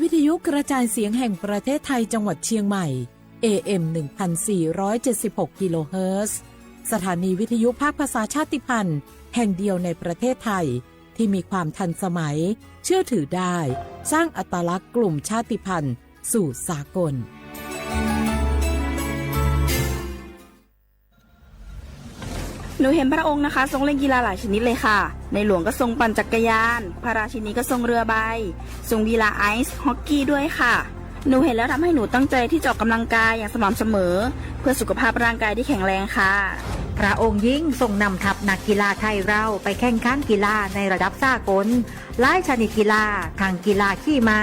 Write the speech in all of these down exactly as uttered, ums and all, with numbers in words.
วิทยุกระจายเสียงแห่งประเทศไทยจังหวัดเชียงใหม่ เอเอ็ม หนึ่งพันสี่ร้อยเจ็ดสิบหก กิโลเฮิรตซ์ สถานีวิทยุภาคภาษาชาติพันธุ์แห่งเดียวในประเทศไทย ที่มีความทันสมัย เชื่อถือได้ สร้างอัตลักษณ์กลุ่มชาติพันธุ์สู่สากล หนูเห็นพระองค์นะคะ ทรงเล่นกีฬาหลายชนิดเลยค่ะ ในหลวงก็ทรงปั่นจักรยาน พระราชินีก็ทรงเรือใบ ทรงกีฬาไอซ์ฮอกกี้ด้วยค่ะ หนูเห็นแล้วทำให้หนูตั้งใจที่จะออกกำลังกายอย่างสม่ำเสมอ เพื่อสุขภาพร่างกายที่แข็งแรงค่ะ พระองค์ยิ่งทรงนำทัพนักกีฬาไทยเราไปแข่งขันกีฬาในระดับสากล หลายชนิดกีฬา ทั้งกีฬาขี่ม้า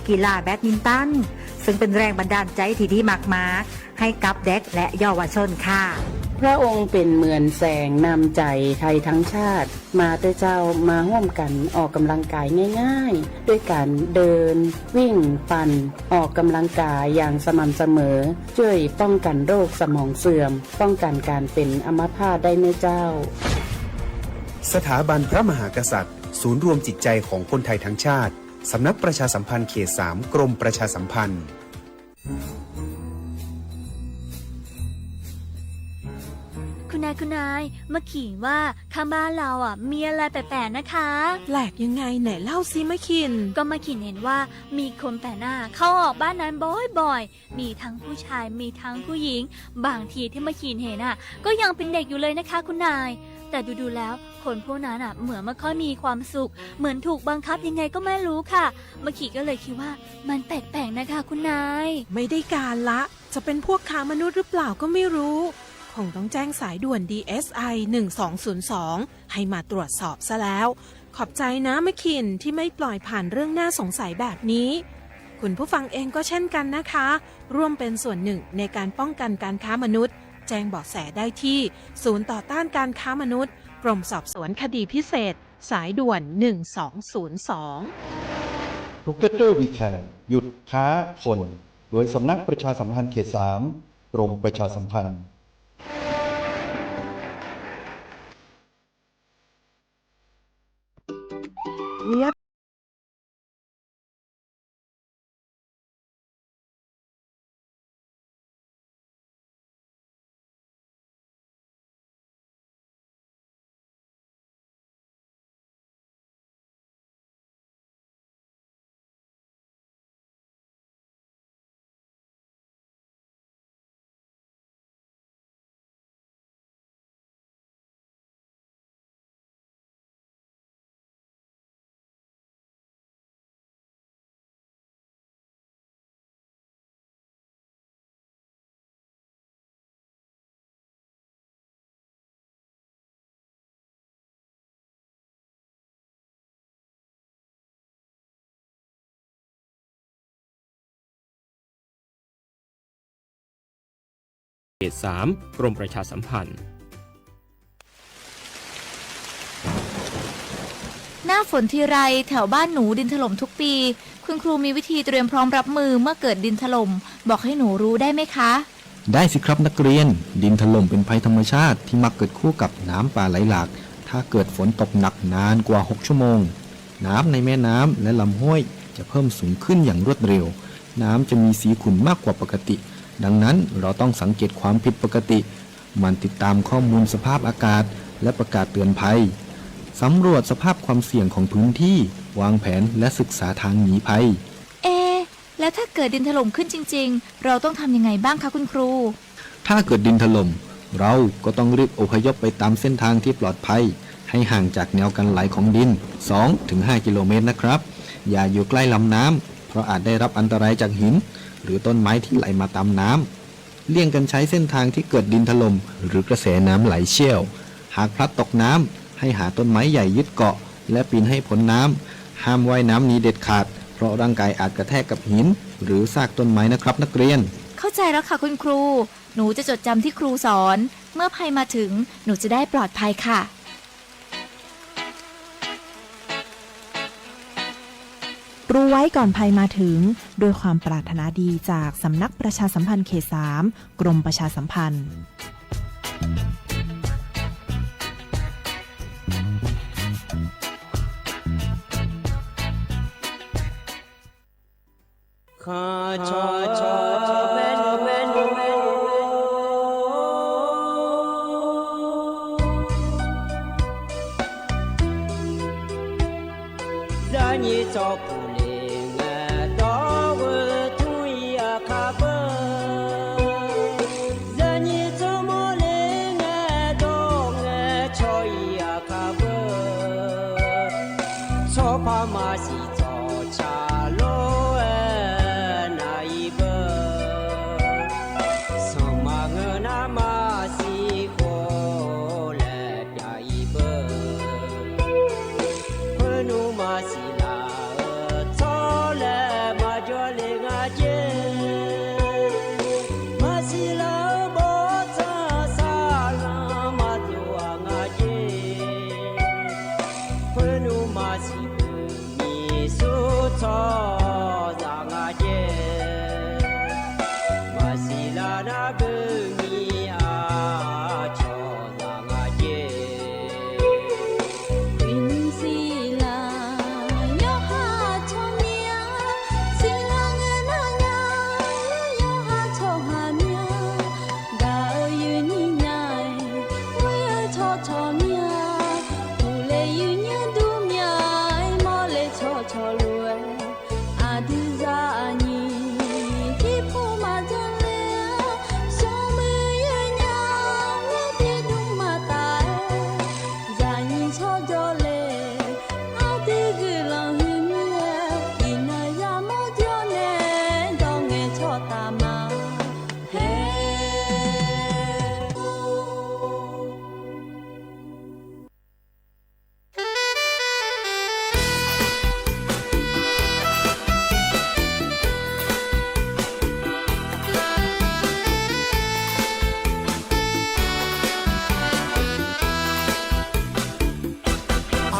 กีฬาแบดมินตัน ซึ่งเป็นแรงบันดาลใจที่ดีมากๆ ให้กับเด็กและเยาวชนค่ะ พระองค์เป็นเหมือนแสงนำใจไทยทั้งชาติ มาเต๊อะเจ้า มาร่วมกันออกกำลังกายง่ายๆ ด้วยการเดิน วิ่ง ปั่น ออกกำลังกายอย่างสม่ำเสมอ ช่วยป้องกันโรคสมองเสื่อม ป้องกันการเป็นอัมพาตได้เนอะเจ้า สถาบันพระมหากษัตริย์ ศูนย์รวมจิตใจของคนไทยทั้งชาติ สำนักประชาสัมพันธ์เขตสาม กรมประชาสัมพันธ์ คุณนาย คุณนาย มะขินว่าข้างบ้านเราอ่ะ มีอะไรแปลกๆ นะคะ แปลกยังไง ไหนเล่าสิมะขิน ก็มะขินเห็นว่ามีคนแปลกหน้าเข้าออกบ้านนั้นบ่อยๆ มีทั้งผู้ชาย มีทั้งผู้หญิง บางทีที่มะขินเห็นอ่ะ ก็ยังเป็นเด็กอยู่เลยนะคะคุณนาย แต่ดูๆ แล้ว คนพวกนั้นอ่ะ เหมือนไม่ค่อยมีความสุข เหมือนถูกบังคับยังไงก็ไม่รู้ค่ะ มะขินก็เลยคิดว่ามันแปลกๆ นะคะคุณนาย ไม่ได้การละ จะเป็นพวกค้ามนุษย์หรือเปล่าก็ไม่รู้ คงต้องแจ้งสายด่วน ดีเอสไอ หนึ่งสองศูนย์สอง ให้มาตรวจสอบซะแล้ว ขอบใจนะมะขินที่ไม่ปล่อยผ่านเรื่องน่าสงสัยแบบนี้ คุณผู้ฟังเองก็เช่นกันนะคะ ร่วมเป็นส่วนหนึ่งในการป้องกันการค้ามนุษย์ แจ้งเบาะแสได้ที่ ศูนย์ต่อต้านการค้ามนุษย์ กรมสอบสวนคดีพิเศษ สายด่วน หนึ่งสองศูนย์สอง Locator We Can หยุดค้าคน โดยสำนักประชาสัมพันธ์เขตสาม กรมประชาสัมพันธ์ เขตสาม กรมประชาสัมพันธ์ หน้าฝนทีไร แถวบ้านหนูดินถล่มทุกปี คุณครูมีวิธีเตรียมพร้อมรับมือเมื่อเกิดดินถล่ม บอกให้หนูรู้ได้ไหมคะ ได้สิครับนักเรียน ดินถล่มเป็นภัยธรรมชาติที่มักเกิดคู่กับน้ำป่าไหลหลาก ถ้าเกิดฝนตกหนักนานกว่าหกชั่วโมง น้ำในแม่น้ำและลำห้วยจะเพิ่มสูงขึ้นอย่างรวดเร็ว น้ำจะมีสีขุ่นมากกว่าปกติ ดังนั้นเราต้องสังเกตความผิดปกติ หมั่นติดตามข้อมูลสภาพอากาศและประกาศเตือนภัย สำรวจสภาพความเสี่ยงของพื้นที่ วางแผนและศึกษาทางหนีภัย เอ๊ะ แล้วถ้าเกิดดินถล่มขึ้นจริงๆ เราต้องทำยังไงบ้างคะคุณครู ถ้าเกิดดินถล่ม เราก็ต้องรีบอพยพไปตามเส้นทางที่ปลอดภัย ให้ห่างจากแนวกันไหลของดิน สองถึงห้ากิโลเมตรนะครับ อย่าอยู่ใกล้ลำน้ำ เพราะอาจได้รับอันตรายจากหิน หรือต้นไม้ที่ไหลมาตามน้ำ เลี่ยงการใช้เส้นทางที่เกิดดินถล่ม หรือกระแสน้ำไหลเชี่ยว หากพลัดตกน้ำ ให้หาต้นไม้ใหญ่ยึดเกาะ และปีนให้พ้นน้ำ ห้ามว่ายน้ำหนีเด็ดขาด เพราะร่างกายอาจกระแทกกับหิน หรือซากต้นไม้นะครับนักเรียน เข้าใจแล้วค่ะคุณครู หนูจะจดจำที่ครูสอน เมื่อภัยมาถึง หนูจะได้ปลอดภัยค่ะ รู้ไว้ก่อนภัยมาถึง ด้วยความปรารถนาดีจากสำนักประชาสัมพันธ์เขตสาม กรมประชาสัมพันธ์ Nyiq tsawrkuq le ngae dawr ghoe tmr-ir aqkar beu. Zaqnyiq tsawrmawr le ngae dawr ngae caw-ir aqkar beu. Tsawrpaq maqsiq tsawrca lof-aer nav-ir beu. Sanqma ngeur nar maqsiq khof laer pyav-ir beu. Khoernmr maqsiq laf-euq tsawrlaeq maqjawr le nga jer. Maqsiq laf-euq bawrtsanq saqlanq maqdov-aq nga jer. Khoernmr maqsiq beu nyiq sur tsawrhaqzaq nga jer. Maqsiq laf nar beu nyiq-a cawqzaq nga jer. Uiqnymr siq laf yawqha tsawrmyanr, siq laf ngae nar nya, yawqha tsawrhaq myanr. Gaq-eu yuif nyiq nya-aer, ghoer-eu tsawrcawq myanr. Uqle yuif nyanr dur mya-aer, mawrle tsawrcawq lof-aer. Aqdui zaqnyiq jirpov maqdzanr ler-a, smrmuiq yaer nya-a, ghoer tiqdmr maqtaf-aer. Zaqnyiq tsawrjawr le, aqdui guiqlanq huiq mir-aer, iqnan yamawr jawr nae dawr ngae tsawrtaf ma. Haer.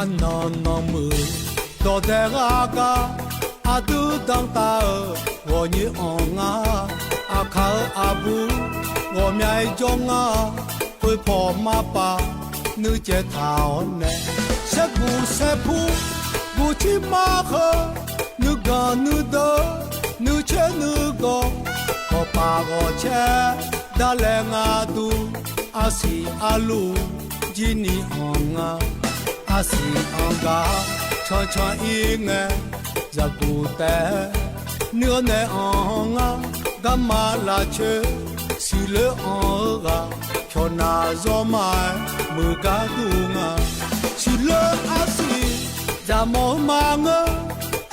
Arnan nanmuiq dawqdae ghaq gar, aqdui danqtaf-euq ghawqnyoer anr nga. Aqkaq-euq aqbur ghawqmya-aer jawr nga. Khoerpaw marpav nuicaev taq-awr nae, saerguq saerpur guqcir mar heu, nuiganq nuideuq nuicoer nuigawq, ghawqpaf ghawqcaer darlae nga dur. Arsiq arluf jir ni anr nga. Arsiq anr gar cancan ir ngae, zaqguq taef nuir-awr nae anr ngar. Garma lavcoer siqloer anr-eu ghaq, pyawqnav zawrma-aer muiq gar dur nga. Siqloer arsiq zaqmawf-eu ma ngeur.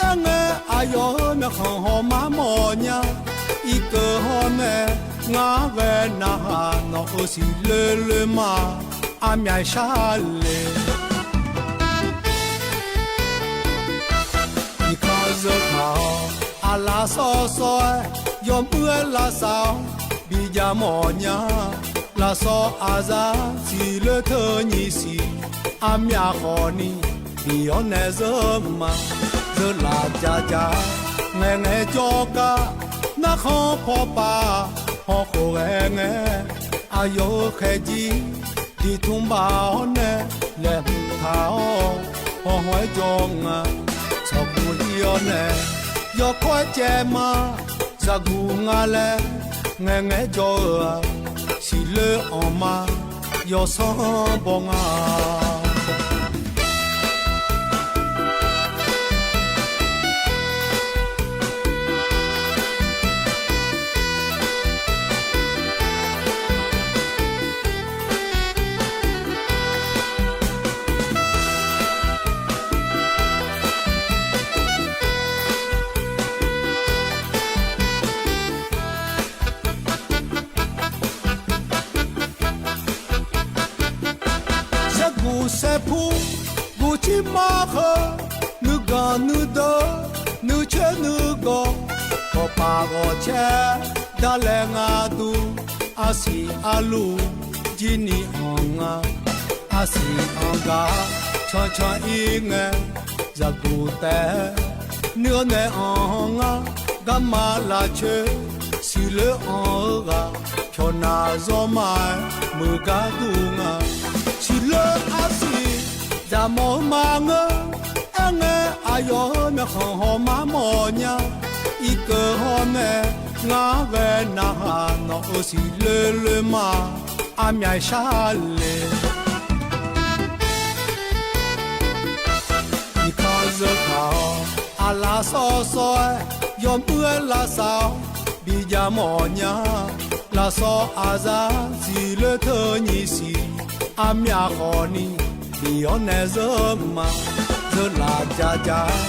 Aerngae aqyawf-euq myawqkhanq hawmar mawfnya. Irkeuv hawr nae ngar ghae narhaq, nawq-euq siqloer loer ma armyav shar le. Iqkanq zeu taq-awr aqlaf sawr sawr-aer, yawmuiq-aer lavsav-awr bijav mawfnya. Lafsawq aqzar siqloer teu nyiq siq, armyav khawfni bif-awr nae zeur ma. Zeurlaf jav jav-aer ngaeqngae jawr gar, narkhan pawpav hawkhof ghae ngae, aqyawf-euq khaeqjir diqtmq baf-awr nae laeqhmq taq-awr, hawhawr-aer jawr nga. Tsawqguq ir-awr nae yawkawr-aer caev ma. Zaqguq nga laer ngaeqngae jawr-eu-aq, siqloer anq ma yawsanr baw nga. Saerguq saerpur guqcir mar heu, nuiganq nuideuq nuicoer nuigawq, ghawqpaf ghawqcaer darlae nga dur. Arsiq arluf jir ni anr nga. Arsiq anr gar cancan ir ngae, zaqguq taef nuir-awr nae anr ngar. Garma lavcoer siqloer anr-eu ghaq, pyawqnav zawrma-aer muiq gar dur nga. Siqloer arsiq zaqmawf-eu ma ngeur. Aerngae aqyawf-euq myawqkhanq hawmar mawfnya. Irkeuv hawr nae ngar ghae narhaq, nawq-euq siqloer loer ma armyav shar le. Iqkanq Zeur kaq-awr aqlaf sawr sawr-aer, yawmuiq-aer lavsav-awr bijav mawf nya. Lafsawq aqzar siqloer teu nyiq siq, armyaq khawfni tiq-awr nae zeur ma. Zeur laf ja ja-aer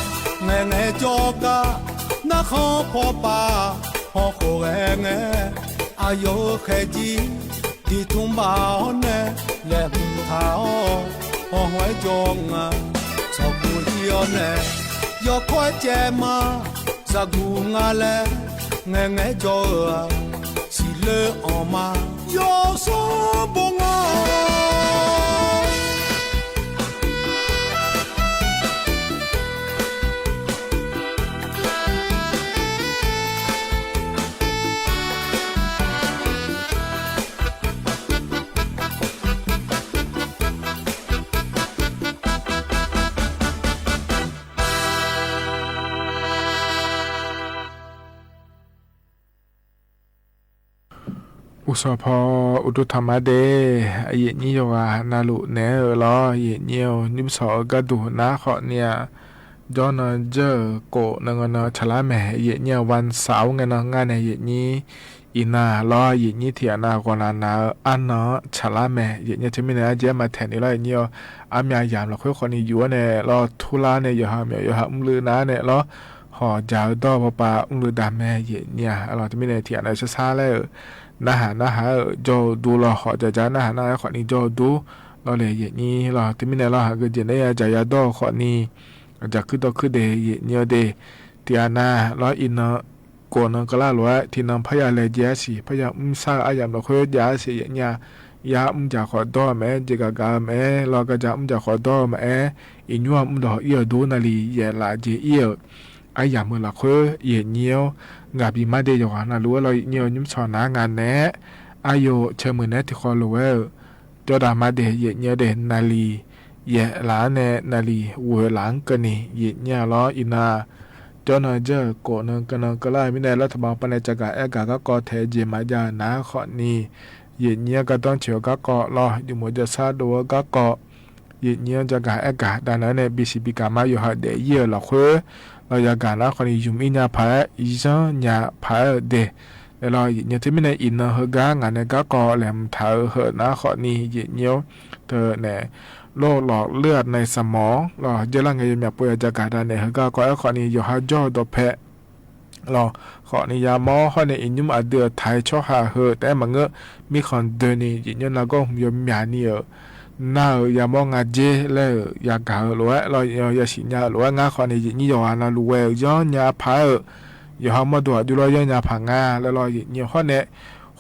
ngaeqngae jawr gar, narkhan paw paf hawkhof ghae ngae, aqyawf-euq khaeqjir diqtmq baf-awr nae laeqhmq taq-awr, hawq hawq-aer jawr nga. Tsawqkov ir-awr nae yawkawr-aer caev ma. Zaqguq nga laer ngaeqngae jawr-eu-aq, siqloer anq ma. Yawsanr bo nga. Uqsawq paw uqduq tanqma de, aqyuif nyir yawqghaq navluf naeq-aer-euq lawr, aqyuif nyir-eu nymrshawq-eu gharduq nar khawfni-aq, jawrnan jeur-euq kof nan nan tsaqlar mae, aqyuif nyir-aq, วันเสาร์ ngae nan ngar nae aqyuif nyir iqnan lawr, aqyuif nyir tiq ghaq nav ghawqnaq naq-eu arnan-anr tsaqlar mae, aqyuif nyir teumirnae arjeq-aer maqtaeq ni lawr, aqyuif nyir-awr, armyaq yamq lafkhoer khawfni yuf-awr nae lawr, turlar nae yawqha myawf yawqha mrluiv nar nae lawr, hawq jaq-eu dawr-eu paw pav mrluiv daq mae, aqyuif nyir-aq, lawr teumirnae tiq ghaq nav sarsar laer-euq narhaq narhaq-aer-euq jawr-eu dur lawr, hawq jaq ja narhaq narhaq-aer khawfni jawr-eu dur lawr le, aqyuif nyir lawr teumirnae lawr, haq geujeq naeq-aer ya jaq ya dawr-eu khawfni aqjaq kuir dawr kuir de, aqyuif nyir-eu de. Tiq ghaq nav lawr iqnan kof nan keuvlar lof-aer tiqnan parya laejae arsiq, parya mrshar-eu aryamq lafkhoer jav arsiq, aqyuif nyir-aq, yar mrjaq khawf dawr-eu maqaer, jeqgaq gaq-eu maqaer, lawr gar ja mrjaq khawf dawr-eu maqaer, iqnymr-aq mrdawq ir-euq dur navlif yaeqlaf jeq ir-euq aryamq-euq lafkhoer, aqyuif nyir-awr, ngaq bif mar de yawqghaq navluf-aer lawr, aqyuif nyir-eu nymrshawq nar ngaq naeq-aer aryo caemuiq naeq-aer tiqkhawv lof-aer-euq jawrdaq mar de, aqyuif nyir-eu de, navlif yaeqlaf-anr nae navlif ghoeqlaf-anr keuvni, aqyuif nyir-aq lawr iqnan jawrnan jeur-euq kof nan keuvnan keuvlar-eu mirnae lawr, taqbaq pav nae jagaq aergaq garkawv taeq-eu jeq maqjav-euq nar khawfni, aqyuif nyir-anr gardanr tsoeq-eu garkawv lawr, jmq-eu jawrsar dov-eu garkawv, aqyuif nyir-anr jagaq aergaq dav naeq-aer nae bisiq bigaq ma yawqha daef ir-euq lafkhoer lawr, yagaq nar khawfni ymq ir nya paq-aer, zanr nya paq-aer-euq de. Aerlawr aqyuif nyir teumirnae iqnan heugar ngaq nae garkawv laeqhmq taq-eu heu nar khawfni, aqyuif nyir-awr, teu nae lor lawq leur-aq nae sanqmawq-anr lawr, jawrlar ngae yawmyaq pov ya jagaq dav naeq heugar kawv-aer khawfni yawqha jawr-eu dawqpae lawr, khawfni yamawr hawr nae iqnymr aqdui-euq taq-aer tsawrhaq heu taef-aer maqngeur, mirkhanq doeni aqyuif nyir nargawr hmq yawmyaq ni-euq nar-euq yamawr nga jer laer-euq yagaq-eu lof-aer lawr, yasiq nya-eu lof-aer ngar khawfni, aqyuif nyir yawqghaq navluf ghae-euq zanr nya paq-aer-euq yawqha mawrdo aqjox lawr zanr nya paq nga laer lawr, aqyuif nyir hawr nae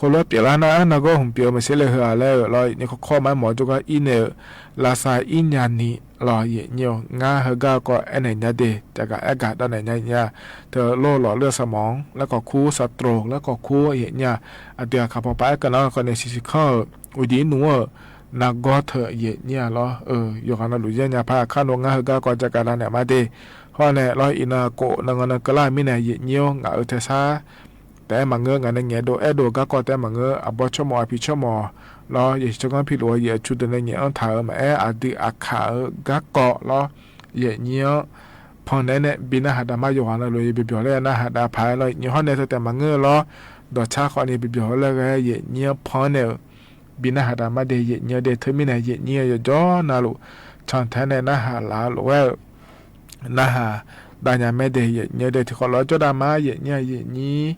khoerlof-aer pyeuflar nar-anr nargawr hmq pyeuf-eu maqser le heu-aq laer-euq lawr, aqyuif nyir khawrkhawr maqaer mawf-eu jawrgar ir naeq-euq lavsav ir nya ni lawr, aqyuif nyir-awr, ngar heugar kawv aernaeq nya de, jagaq aergaq dav naeq nya nya. Teu lor lawq leur-eu sanqmawq-anr laer khawf kur, saqtroq laer khawf kur, aqyuif nyir-aq, aqdui aqkaq paw pav-aer keuv nar khawfni siqsiq kanr-euq uqdiq ir nmr-eu nargawr teu aqyuif nyir-aq lawr, yawqghaq navluf zanr nya paq-aer kar nor ngar heugar kawv jagaq dav naeq ma de. Hawr nae lawr iqnan kof nan nan keuvlar-eu mirnae aqyuif nyir-awr, ngaq-euq taesar taef-aer maqngeur, ngaq nae ngaeq dov aer dov-eu garkawv taef-aer maqngeur, aqbawr tsawrmawf aqpiq tsawrmawf lawr, yasiq tsawrganr piqlof-eu yaf-eu cu deuq nae ngaeq-anr taq-euq maqaer, aqdui aqkaq-euq garkawv lawr, aqyuif nyir-anr, pannaeq-aer nae bi narhaq dav mar, yawqghaq navluf-eu yabi byawq laer narhaq dav paq-aer lawr, aqyuif nyir hawr nae teu taef maqngeur lawr, dawqtsar khawfni bi byawq-eu laer ghae aqyuif nyir-anr pan-anr nae-euq bi narhaq dav mar de, aqyuif nyir-eu de. Teumirnae aqyuif nyir-eu yawqjawr navluf cantae nae narhaq laf-eu lof-aer-euq narhaq dav nya mae de, aqyuif nyir-eu de. Tiqkhawf lof-aer jawrdav mar, aqyuif nyir-aq, aqyuif nyir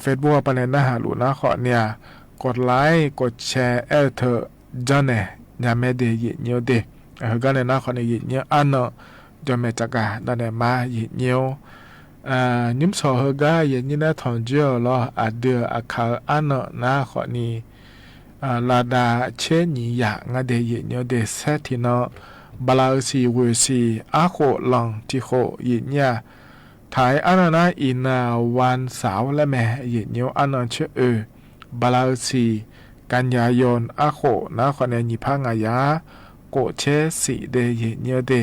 Facebook-a pav nae narhaq luf nar khawfni-aq, กดไลค์ กดแชร์ aer-eu teu janrnaeq nya mae de, aqyuif nyir-eu de. Heugar nae nar khawfni aqyuif nyir-anr arnan jawrmaeq tsafgaq dav naeq ma, aqyuif nyir-awr, nymrshawq heugar aqyuif nyir nae tanqjoer-euq lawr, aqdui-euq aqkaq-eu arnan nar khawfni laqdaq tser nyiq yaq nga de, aqyuif nyir-eu de. Saer tiqnan bala-eu siq ghoeq siq arkhof lanq tiq khof, aqyuif nyir-aq, taq-aer arnan nar iqnan-aq วันเสาร์ laer mae, aqyuif nyir-awr, arnan tser oe bala-eu siq กันยายน arkhof nar khawfni nyiq par ngaq yar khof tser siq de, aqyuif nyir-eu de.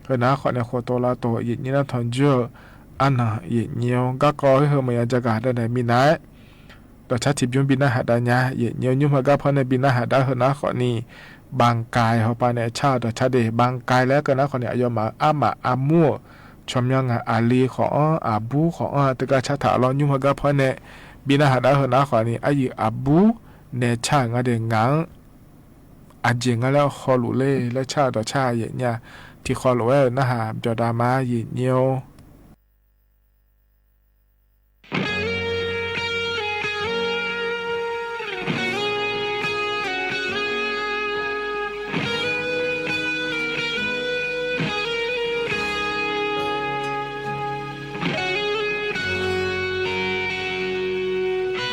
Heu nar khawfni khof tov lav tov, aqyuif nyir nar tanqjoer-eu arnan, aqyuif nyir-awr, garkawv heu maqya jagaq dav naeq minav-aer dawqtsar tiqbymr bi narhaq dav nya, aqyuif nyir-awr, nymr heugar pan nae bi narhaq dav heu nar khawfni Banqkaiq hawpar nae car-euq dawqcar de. Banqkaiq laer aerkeuv nar khawf ni aqyawfmaf-euq armaf armur-euq tsawrmyanr nga. Aqli khawf-anr aqbur khawf-anr teugar cartaq lawr. Nymr heugar paw-aer nae bi narhaq dav-eu heu nar khawf ni aryuif aqbur nae car-euq nga de. Ngaq-anr aqjeq nga laer hawluf le laer car-euq dawqcar yaeq nya. Tiqkhawf lof-aer-euq narhaq byawqdav ma yaeq nyir-or.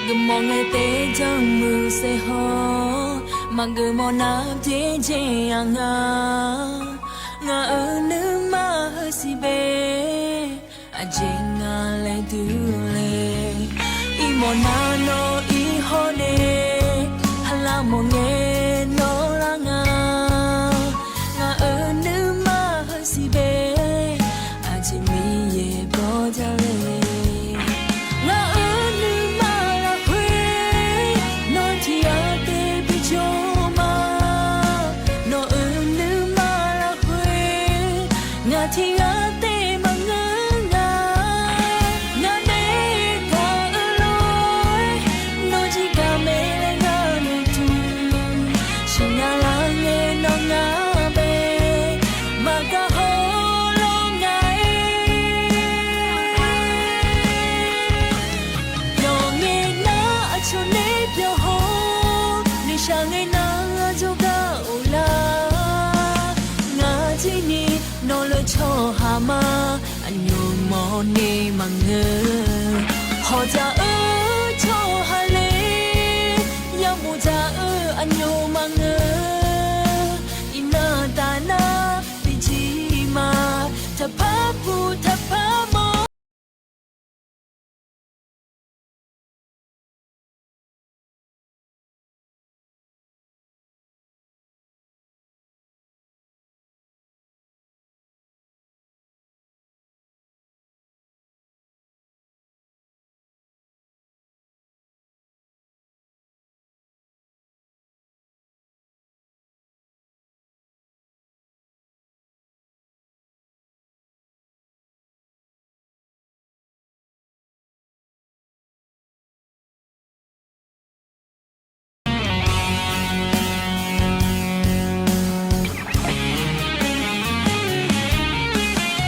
Geufmawf ngae taef-aer janrmuiq saef haw, maqgeuf mawfnar byaerdzae-a nga. Ngaq-euq nuima heusiq bae, aqjeq nga laer duq le. Iqmawfnar nawr ir hawr nae, halar mawf ngae nawr lar nga. Ngaq-euq nuima heusiq bae, aqjeq Miqyaer bawr jar le. Ngaq-euq nuima lafkhoer, nawr tiqghaq taef bijawr ma. Nawq-euq nuima lafkhoer, ngaq tiqghaq taef maqngeur nga. Ngaq nae gaq-eu lof-aer, nawq jir gaq mae laer ngar noeqtmq. Siqnya lar ngae nawr ngar bae, maqgaq haw lawr nga-aer. Yawqngae nar aqcawq nae byawq haw, noeqshaq ngae nar jawrgar of lar. Ngaq jir ni nawq lef tsawrhaq ma, aqnymr mawrni maqngeur. Hawqdzaq-eu tsawrhaq le, yamq dzaq-eu aqnymr maqngeur. Iqnan taf nar bijir ma, taqpar puq taqpar mawr.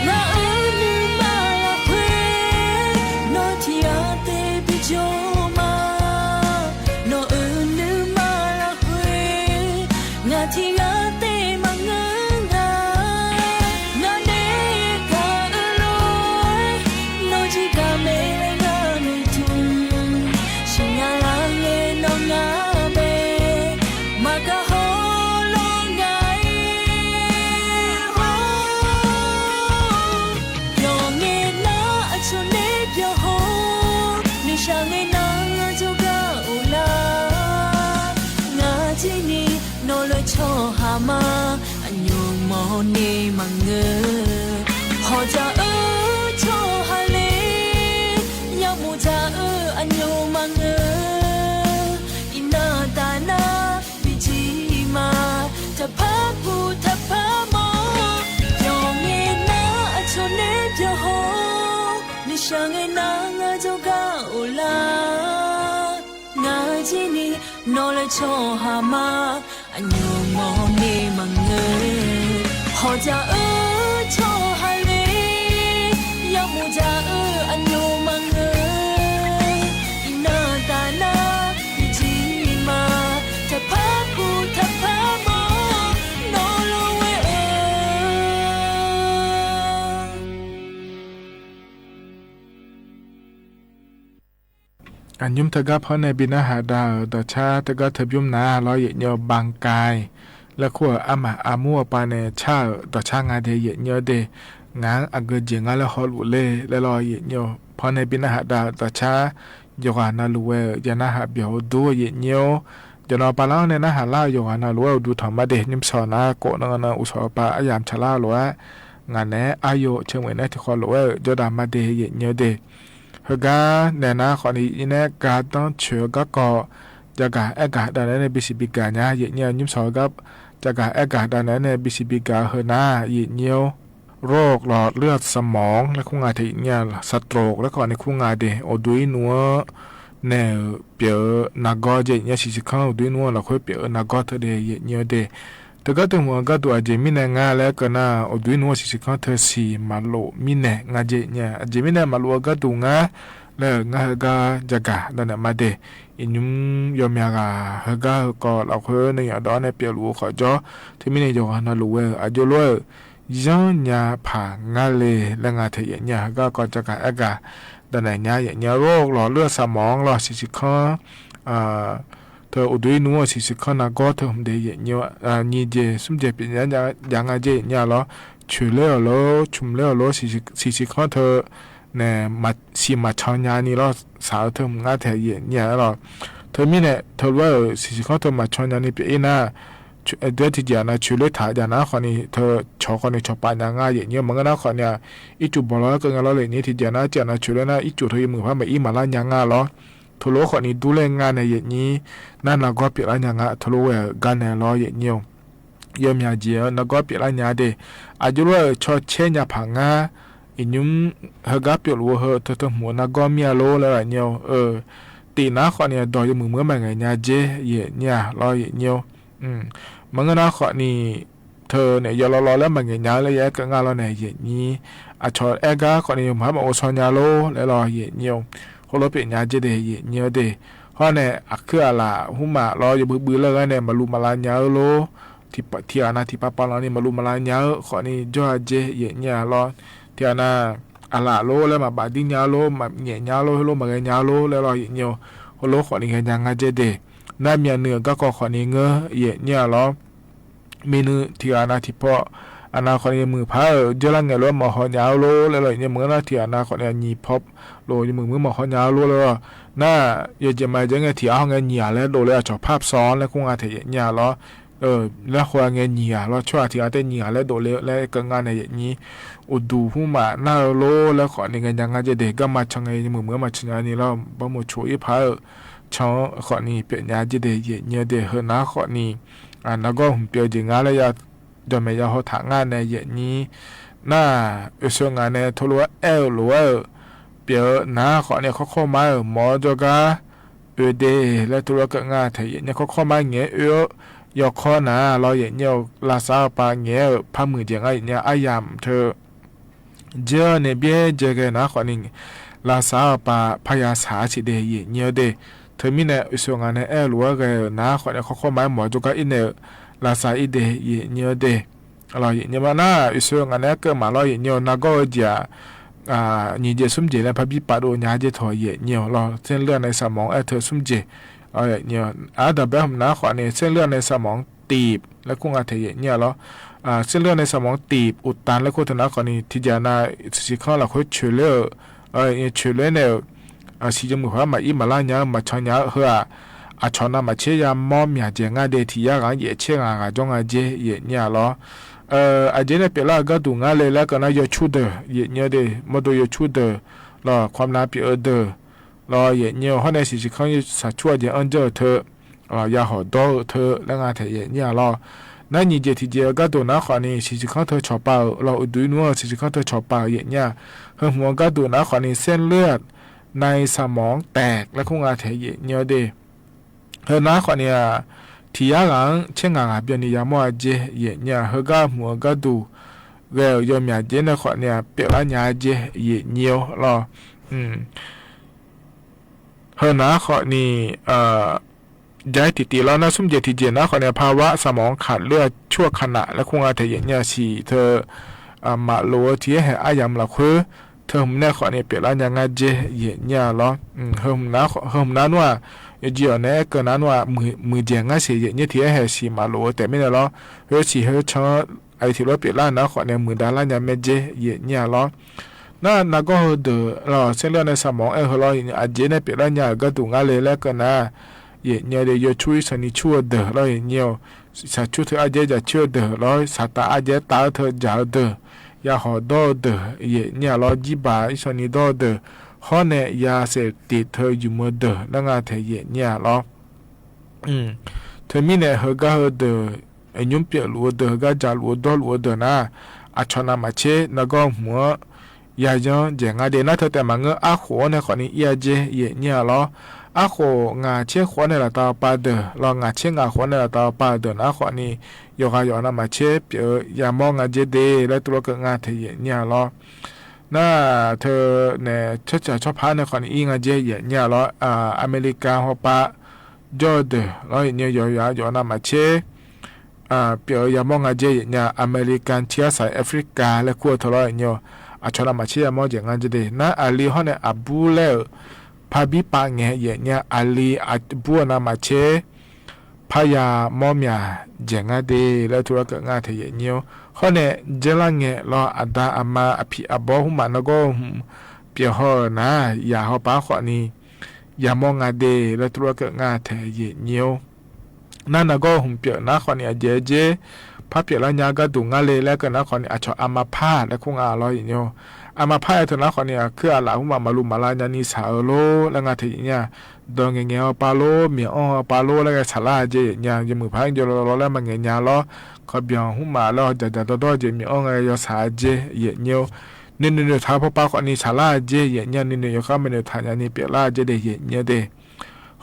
Ngaq-euq nuima lafkhoer, nawr tiqghaq taef bijawr ma. Nawq-euq nuima lafkhoer, ngaq tiqghaq taef maqngeur nga. Ngaq nae gaq-eu lof-aer, nawq jir gaq mae laer ngar noeqtmq. Siqnya lar ngae nawr ngar bae, maqgaq haw lawr nga-aer. Yawqngae nar aqcawq nae byawq haw, noeqshaq ngae nar jawrgar of lar. Ngaq jir ni nawq lef tsawrhaq ma, aqnymr mawrni maqngeur. Hawqdzaq-eu tsawrhaq le, yamq dzaq-eu aqnymr maqngeur. Iqnan taf nar bijir ma, taqpar puq taqpar mawr. Yawqngae nar aqcawq nae byawq haw, noeqshaq ngae nar ngar jawrgar of lar. Ngaq jir ni nawq lef tsawrhaq ma, aqnymr mawrni maqngeur. Hawqdzaq-eu tsawrhaq le, yamq dzaq-eu aqnymr maqngeur. Iqnan taf nar bijir ma, taqpar puq taqpar mawr, nawr lof-aer-eu. Aqnymr teugar paw nae bi narhaq dav-euq dawqcar teugar teubymr nar lawr yaeqnyir-eu Banqkaiq laer kur-euq armaf armur-eu paw nae car-euq dawqcar nga de yaeqnyir-eu de. Ngaq-anr aqgeu jeq ngar laer hawluf le laer lawr yaeqnyir-eu paw nae bi narhaq dav-euq dawqcar yawqghaq navluf ghae-euq ya narhaq byawq-eu dur-eu yaeqnyir-or. Jawqnan paw lar-anr nae narhaq lar-eu yawqghaq navluf-aer uqduq tanq ma de. Nymrshawq nar khof nan nan uqshawq paw aryamq tsaqlar-eu lof-aer, ngaq naeq-aer aryov ceumef nae tiqkhawv lof-aer-euq jawrdaq ma de yaeqnyir-eu de. Heugar naeq nar khawf ni nae gardanr coeq-eu garkawv jagaq aergaq dav naeq-aer nae bisiq bigaq nya yaeqnyir-eu nymrshawq-eu gar jagaq aergaq davnaeq-aer nae bisiq bigaq-eu heunar-aq, yaeqnyir-or, โรคหลอดเลือดสมอง laer kur nga taef yaeqnyir-a, สโตรก laer khawf ni kur nga de, uqduq ir nuv-anr naeq-euq pyeuf-eu nargawr jeq yaeqnyir-a, siqsiq kanr uqduq ir nuv-anr lafkhoer pyeuf-eu nargawr teu de yaeqnyir-eu de. Teugar teu hmq-eu gharduq aqjeq mirnae nga laer aer keuv nar, uqduq ir nuv-anr siqsiq kanr teu siq maqlof mirnae nga jeq yaeqnyir-a, aqjeq mirnae maqlof-eu gharduq ngar laer-euq ngar heugar jagaq davnaeq ma de. Iqnymr yawmyaq ghaq heugar heukawv lafkhoer nae yawf dawv-awr nae pyeufluf-eu khawf jawr, teumirnae yawqghaq navluf ghae-euq aqjox lof-aer-euq yanrnya paq ngar le laer nga taef yaeqnyir-a, heugar kawv jagaq aergaq davnaeq nya yaeqnyir-a, โรคหลอดเลือดสมอง lawr siqsiq kanr teu uqduq ir nuv-anr siqsiq kanr nargawr teu hmq de yaeqnyir-a, nyiq jeq smr jeq pyeuf jav nga jeq yaeqnyir-a lawr, coeqler-awq lor, cmq ler-awq lor, siqsiq kanr teu nae siq maqcan nya ni lawr, saq-eu teu hmq ngar taef yaeqnyir-a lawr. Teumirnae teulof-aer-euq siqsiq kanr teu maqcan nya ni pyeuf ir nar, doer tiqjeq-aq nav coeqler taq jav nar khawf ni teu cawq khawf ni cawqpaf nya nga yaeqnyir-a, maqngeur nar khawf ni-aq, ircuf bawq lawr-aer keuv nga lawr laeqnyir tiqjeq nar, tiq ghaq nav coeqler nar ircuf teu yawmuiq par maqir maqlar nya nga lawr. Teulof-aer khawf ni durler nga nae yaeqnyir nar nargawr pyeuflar nya nga, teulof ghae-euq gar nae lawr yaeqnyir-a. Yawmyaq jeq-anr nargawr pyeuflar nya de. Aqjox lof-aer-euq cawcaer nya paq ngar, iqnymr heugar pyeufluf-eu heu teu teu hmq-eu nargawr mir-a lor laer yaeqnyir-a. Tif nar khawf ni dawq yawmuiq muiq-anr maqngaeq nya jer yaeqnyir-a lawr yaeqnyir-a. Maqngeur nar khawf ni teu naeq yawlaw law laer maqngaeq nya-eu laer ya aer keuv nga lawr nae yaeqnyir, aqcawq aer gar khawf ni yawmuiq-anr maqghovshaw nya lor laer lawr yaeqnyir-a. Khoerlof pyeuf nya jer de yaeqnyir-a de. Hawr nae aqkuir aqlaf hmq maf lawr yawbui bui laer ghae nae maqluv maqlav nya-eu lor. Tiq ghaq nav tiqpav pav lan ni maqluv maqlav nya-eu khawf ni jawr-a jer yaeqnyir-a lawr. Tiq ghaq nav aqlaf lor laer maqbaf dir nya-eu lor, maqnyaef nya-eu lor, heulof maqghae nya-eu lor laer lawr yaeqnyir-a. Khoerlof khawf ni ghae nya nga jer de. Nar myavnuiv-euq garkawv khawf ni ngeur yaeqnyir-a lawr. Miqnuiv tiq ghaq nav tiq paw, aqnav khawf ni yawmuiq par-euq jeurlar ngaeq lof-aer maqhaw nya-eu lor laer lawr yaeqnyir-a, maqngeur nar tiq ghaq nav khawf ni aqnyiq paw lof yawmuiq muiq-anr maqhaw nya-eu lor laer lawr. Nar yawjeq ma jeq ngae tiq ghaq haw ngae nyiq ghaq laer dov le aqcawq par psaw-anr laer kur nga taef yaeqnyir-a lawr. Laer haw ngae nyiq ghaq lawr, tsawrhaq tiq ghaq taef nyiq ghaq laer dov le laer keuv nga nae yaeqnyir, uqduq hmq maf nar-eu lor laer khawf ni ghae nya nga jer de. Garma can ngae yawmuiq muiq-anr maqcan nya ni lawr, barmawq coq ir par-euq can-anr khawf ni pyeuf nya jer de yaeqnyir-a de. Heunar khawf ni nargawr hmq pyeuf-eu jeq nga laer ya jawqmaeq ya haw taq ngar nae yaeqnyir nar, oeqsoeq ngaq nae teulof-aer aer-eu lof-aer-euq pyeuf-eu nar khawf ni kawrkawr mar-euq mawq-awr jawrgar oe de laer teulof-aer keuv nga taef yaeqnyir-a. Kawrkawr mar ngaeq-aer oe-awr yawkawr nar lawr yaeqnyir-a, lavsav-eu pav ngaeq-aer-euq par muiqdzaeq ngar yaeqnyir-a, aryamq teu Dzer-awr nae byaerdzae ghae nar khawf ni, lavsav-eu pav parya saq-a siq de yaeqnyir-a de. Teumirnae oeqsoeq ngaq nae aer-eu lof-aer ghae-euq nar khawf ni, kawrkawr ma-aer mawq-eu jawrgar irnaeq-eu lavsav ir de yaeqnyir-a de. Nar oeqsoeq ngaq nae aerkeuv maqlawr yaeqnyir-a, nargawr-eu jeq-aq, nyiq jeq smr jeq laer parbi pafdov nya-a jer tawq yaeqnyir-a lawr. เส้นเลือดในสมอง aer-eu teu smr jeq. Ardanqbae hmq nar khawf ni เส้นเลือดในสมองตีบ laer kur nga taef yaeqnyir-a lawr. เส้นเลือดในสมองตีบอุดตัน laer kur teu nar khawf ni tiqjeq-a nav siqsiq kanr lafkhoer coeqler-euq, coeqler nae-euq, siq yawmuiq paq-aer maqir maqlar nya-eu maqcan nya-eu heu-aq, aqcawq navmaqtser yamawr myaqdzaeq ngar de, tiq yar ghaq-anr yaef tser ngaq ghaq jawr nga jer yaeqnyir-a lawr. Aqjeq nae pyeuflar-eu gharduq ngar le laer keuv nar, yawcur deuq yaeqnyir-a de, mawrdo yawcur deuq, lawq ความดัน pyeuf-eu deuq, lawq yaeqnyir-a hawr nae siqsiq kanr saqcur-a jeq anr jawr-eu teu, yahawq dawr-eu teu laer nga taef yaeqnyir-a lawr. Nar nyiq jeq tiqjeq-eu gharduq nar khawf ni siqsiq kanr teu cawqpav-euq lawr, uqduq ir nmr-eu siqsiq kanr teu cawqpav-euq yaeqnyir-a. Heu hmq-eu gharduq nar khawf ni เส้นเลือดในสมองแตก laer kur nga taef yaeqnyir-a de. Heu nar khawf ni-aq, tiq yar ghaq-anr tser ngaq ghaq byanni yamawr-a jer yaeqnyir-a. Heugar hmq-eu gharduq ghae-euq yawmyaq jeq nae khawf ni-aq, pyeuflar nya-a jer yaeqnyir-a lawr. Heu nar khawf ni, jaq-aer tiqtiv lawr nar smr jeq tiqjeq nar khawf ni ภาวะสมองขาดเลือดชั่วขณะ laer kur nga taef yaeqnyir-a siq teu, maqlof-eu tiq yar haeq aryamq lafkhoer teu hmq nae khawf ni pyeuflar nya ngar jer yaeqnyir-a lawr. Heu hmq nar nmr-aq, yawjeq-awq nae aerkeuv nar nmr-aq, muiqdzaeq ngar siq yaeqnyir tiq yar haeq siq maqlof-eu taef mirnae lawr. Khoer siq khoer can-anr aqyuif tiq lof-aer pyeuflar nar khawf ni muiqdav lar nya mae jer yaeqnyir-a lawr. Nar nargawr heudeuq lawq, เส้นเลือดในสมอง aer-eu heu lawr, aqjeq nae pyeuflar nya-euq gharduq ngar le laer keuv nar, yaeqnyir-a de, yawcur irsanq ni cur-eu deuq lawr yaeqnyir-a, saqcur teu arjaer jaqcur-eu deuq lawr, saqtaf arjaer taf-eu teu jaq-eu deuq, yahawq dawr-eu deuq yaeqnyir-a lawr, jirbaq irsanq ni dawr-eu deuq, hawr nae yasaef tiq teu ymq-eu deuq laer nga taef yaeqnyir-a lawr. Teumirnae heugar heudeuq aqnymr pyeufluf-eu deuq, heugar jaqluf-eu dawrluf-eu deuq nar, aqcawq navmaqtser nargawr hmq-anr yayanr dzaeq nga de. Nar teu taef maqngeur, arkhof-anr nae khawfni ir-a jer yaeq nyir-a lawr. Arkhof ngaq tser khof-anr nae laftav-eu pav deuq lawr, ngaq tser ngaq khof-anr nae laftav-eu pav-eu deuq nar khawfni, yawqghaq yawq navmaqtser pyeuf-eu yamawr nga jer de laer tuvlar keuv nga taeq yaeq nyir-a lawr. Nar teu nae tsawrcaq tsawrpar nae khawfni ir nga jer yaeq nyir-a lawr. Aqmeqlikan hawpav jawr-eu deuq lawr, yaeq nyir-eu yawqghaq yawq navmaqtser pyeuf-eu yamawr nga jer yaeq nyir-a. Aqmeqlikan tiq arsaq Africa laer kur-eu teu lawr, yaeq nyir-eu aqcawq navmaqtser yamawr dzaeq nga jer de. Nar aqli hawr nae aqbur laer-euq parbir pav ngae yaeq nyir-a, aqli aqbur-eu navmaqtser parya mawr myaq dzaeq nga de laer tuvlar keuv nga taeq yaeq nyir-awr, hawr nae dzaerlar ngae lawr, aqda aqma aqpiq aqbawr hmqmaq nargawr-eu hmq pyeuf haw-euq nar, yaq hawpav khawfni yamawr nga de laer tuvlar keuv nga taeq yaeq nyir-awr. Nar nargawr-eu hmq pyeuf nar khawfni aqjeq-aer jer par pyeuflar nya gharduq ngar le laer keuv nar khawfni, aqcawq aqmaqpar laer kur nga lawr yaeq nyir-awr. Aqmaqpar-aer teu nar khawfni, aqkuir aqlaf hmqmaq maqluv maqlav nyani shaq-eu lor laer nga taeq yaeq nyir-a. Dawq ngaeqngaeq-eu pav lor, myawq anr-eu pav lor laer ghae shaqlar-a jer yaeq nyir-a. Yawmuiq paq-aer jawr lawr laer maqngaeq nya lawr. Kawqbyanq hmqmaq laer-awr dzaqdzaq dawrdawr-eu jeq myawq anr ghae yawshaq-a jer yaeq nyir-awr. Nuinoeq noeqtaq-eu pawpav khawfni shaqlar-a jer yaeq nyir-a. Nuinoeq yawkhav maeqnoeq taq nyani pyeuflar-a jer de yaeq nyir-awr de.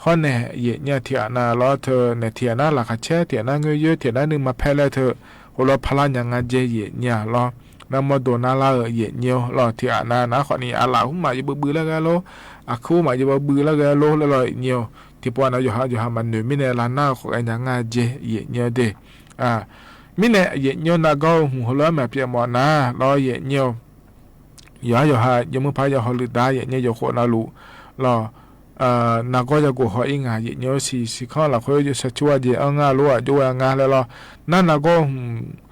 Hawr nae yaeq nyir-a, tiq ghaq nav lawr teu nae tiq ghaq nar laqkhaq caer, tiq ghaq nar ngoer yoer, tiq ghaq nar nuima paer laer teu heulof-aer parlar nya nga jer yaeq nyir-a lawr. Nar mawrdo narlar-eu yaeq nyir-awr lawr, tiq ghaq nav nar khawfni aqlaf hmqmaq yawbui bui laer ghae lor, aqkuir hmqmaq yawbui bui laer ghae lor laer lawr yaeq nyir-awr. Tiqpov nav yawqha yawqha maqnoeq mirnae lavnar-eu khawf ghae nya nga jer yaeq nyir-awr de. Mirnae yaeq nyir-awr nargawr-eu hmq heulof-aer maqpyeuf mawf nar lawr yaeq nyir-awr. Yawqha yawqha yawmuiq paq-aer yawhaw luiqdar yaeq nyir-awr yawkhof navluf lawr, nargawr yagof haw-ir ngaq yaeq nyir-awr. Siq siqkanr lafkhoer yawshaq cur-a jeq anr ngar lor, aqjox ghae ngar laer lawr. Nar nargawr-eu hmq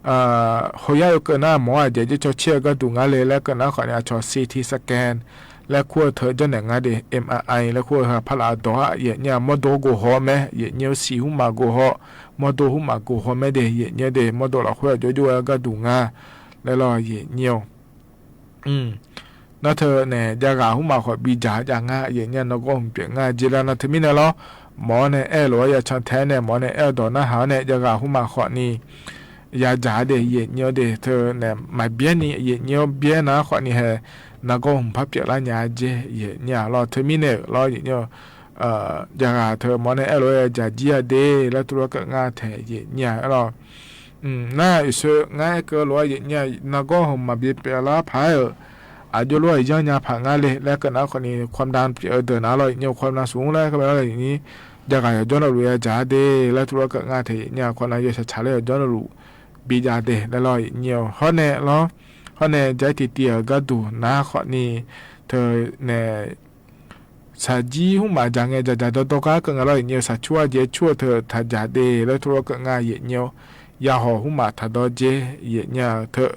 hawq yar yawkeuv nar mawr-awr aqjeq-aer jer cawcaer-eu gharduq ngar le laer keuv nar khawfni, aqcawq CT scan laer kur-eu teu janrnaeq nga de, MRI laer kur-eu heu parlaf dawq-a yaeq nyir-a. Mawrdo gof haw mae yaeq nyir-awr. Siq hmqmaq gof haw, mawrdo hmqmaq gof haw mae de yaeq nyir-awr de. Mawrdo lafkhoer aqjox jox ghae-eu gharduq nga laer lawr yaeq nyir-awr. Nar teu nae javghaq hmqmaq khawf bidzaq jav nga yaeq nyir-a. Nargawr hmq pyeuf nga jer laer nar teumirnae lawr, mawr-awr nae aer-eu lof-aer ya can tae-aer nae mawr-awr nae aer-eu dawq narhaq-awr nae javghaq hmqmaq khawfni yadzaq-a de yaeq nyir-awr de. Teu nae maqbyaer ni yaeq nyir-awr, byaer nar khawfni hae nargawr hmq par pyeuflar nya jer yaeq nyir-a lawr. Teumirnae-euq lawr yaeq nyir-awr, javghaq teu mawr-awr nae aer-eu lof-aer yadzaq jir-a de laer tuvlar keuv nga taeq yaeq nyir-a lawr. Nar iqsoe ngar aer keuv lof-aer yaeq nyir-a, nargawr hmq maqbi pyeuflar paq-aer-euq aqjox lof-aer yanr nya paq ngar le laer keuv nar khawfni, ความดัน pyeuf-eu deuq nar lawr yaeq nyir-awr, ความดันสูง laer keuv nar lawr yaeq nyir, javghaq yawqjawr navluf yadzaq-a de laer tuvlar keuv nga taeq yaeq nyir-a. ความดัน yawshaq tsaq laer yawqjawr navluf bijav de laer lawr yaeq nyir-awr. Hawr nae lawr, hawr nae jaq-aer tiqtiv-euq gharduq nar khawfni, teu nae shaqjir hmqmaq dzaq ngae dzaqdzaq dawrdawr gar keuv nga lawr yaeq nyir-awr. Shaqcur-a jeq cur-eu teu taq dzaq de laer tuvlar keuv nga yaeq nyir-awr. Yahawq hmqmaq taq dawr jer yaeq nyir-a. Teu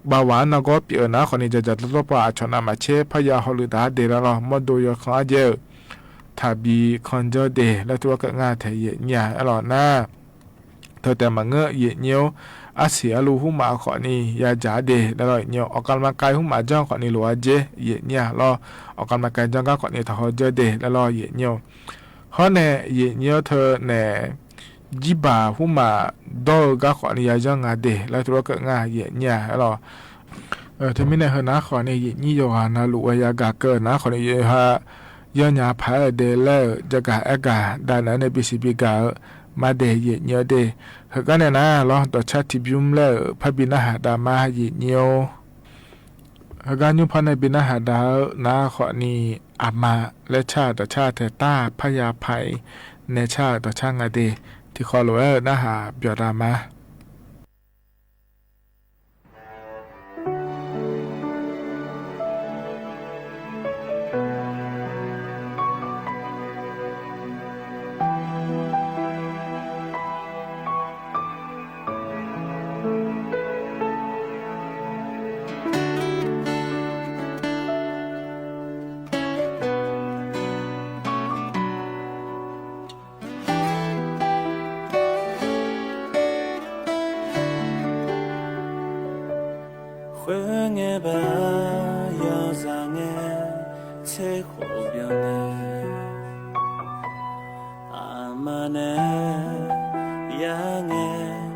bavwaq-anr nargawr pyeuf-eu nar khawfni, dzaqdzaq dawrdawr pav aqcawq navmaqtser parya hawluiv daq-a de laer lawr. Mawrdo yawkanr-a jaer-eu taqbi kanr janr de laer tuvlar keuv nga taeq yaeq nyir-a. Aerlawq nar, teu taef maqngeur yaeq nyir-awr, arsiq arluv hmqmaq khawfni yadzaq-a de laer lawr yaeq nyir-awr. ออกกำลังกาย hmqmaq janr khawfni lof-aer jer yaeq nyir-a lawr. ออกกำลังกาย janr gar khawfni taqhaw janr de laer lawr yaeq nyir-awr. Hawr nae yaeq nyir-awr teu nae jirbaq hmqmaq dawr-eu gar khawfni yayanr nga de laer tuvlar keuv nga yaeq nyir-a. Aerlawq teumirnae heu nar khawfni yaeq nyir yawqghaq navluf-aer yagaq keuv nar khawfni, yawqha yanr nya paq-aer-euq de laer-euq jagaq aergaq dav naeq-aer nae bisiq bigaq-eu ma de yaeq nyir-awr de. Heugar nae nar lawr, dawqcar tiqbymr laer-euq parbi narhaq dav ma yaeq nyir-awr. Heugar nymr par nae bi narhaq dav-eu nar khawfni, aqma laer car-euq dawqcar taeq tar-aq parya paq-ir nae car-euq dawqcar nga de. Tiqkhawf lof-aer-euq narhaq byawq dav ma. Khoerngae baq yawzaq ngae tser khof byannae, aqma nae yar ngae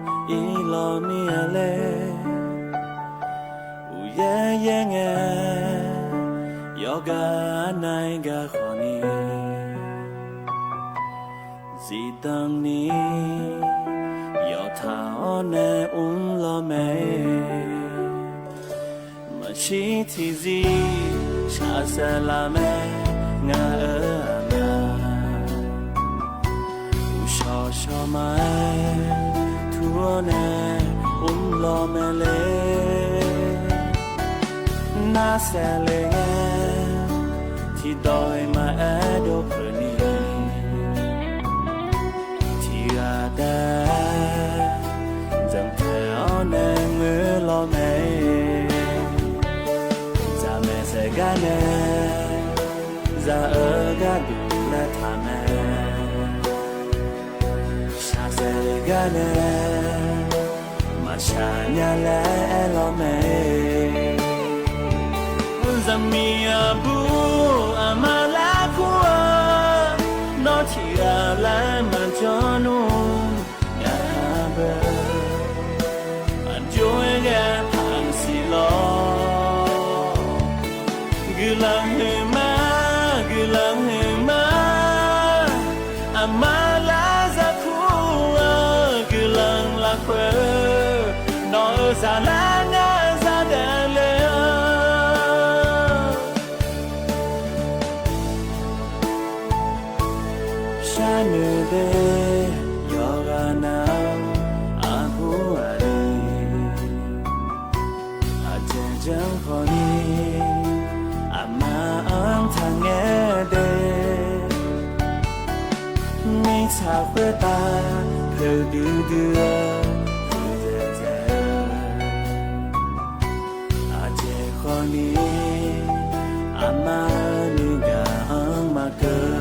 lawr mir-a laer, uqyaer yaer ngae, yawqghaq arnav-ir gar khawfni, zifdan ni yawqtaq-awr nae mr lawr mae. Maqshir tiqzir shaqsaef laf mae, ngaq-euq aqma. Uqshawq shawq ma-aer tur-awr nae mr lawr mae le. Nar saef le ngae, tiqdawq-iq maqaer dov peuq ni, tiqghaq dav-aer zanqtaeq-awr nae ngoer lawr mae. Zaqmaeq saef gar nae, zaq-eu gharduq laer taq mae. Shaqsaef le gar nae, maqshaq nya laer aer lawr mae. Zaqmiq aqbur aqma larkur-eu, nawr tiqghaq laer maqjawr nmr, ngaq-anr beu aqjox-aer ghae paq siq lawr. Guiqlanq huiqma, guiqlanq huiqma, aqma lar zarkur-eu guiqlanq lafkhoer, nawq-euq zaqlar ngar zadaef le-eu. Sharnoeq de, yawqghaq nav-eu aqbur aqli, aqjeq janr khawfni, aqma-anr taqngaer de. Mirtsaq khoertav poeqdui dui-eu poeqdzaeq dzaeq-eu, aqjeq khawfni, aqma nuigaq-anr maqkeuv.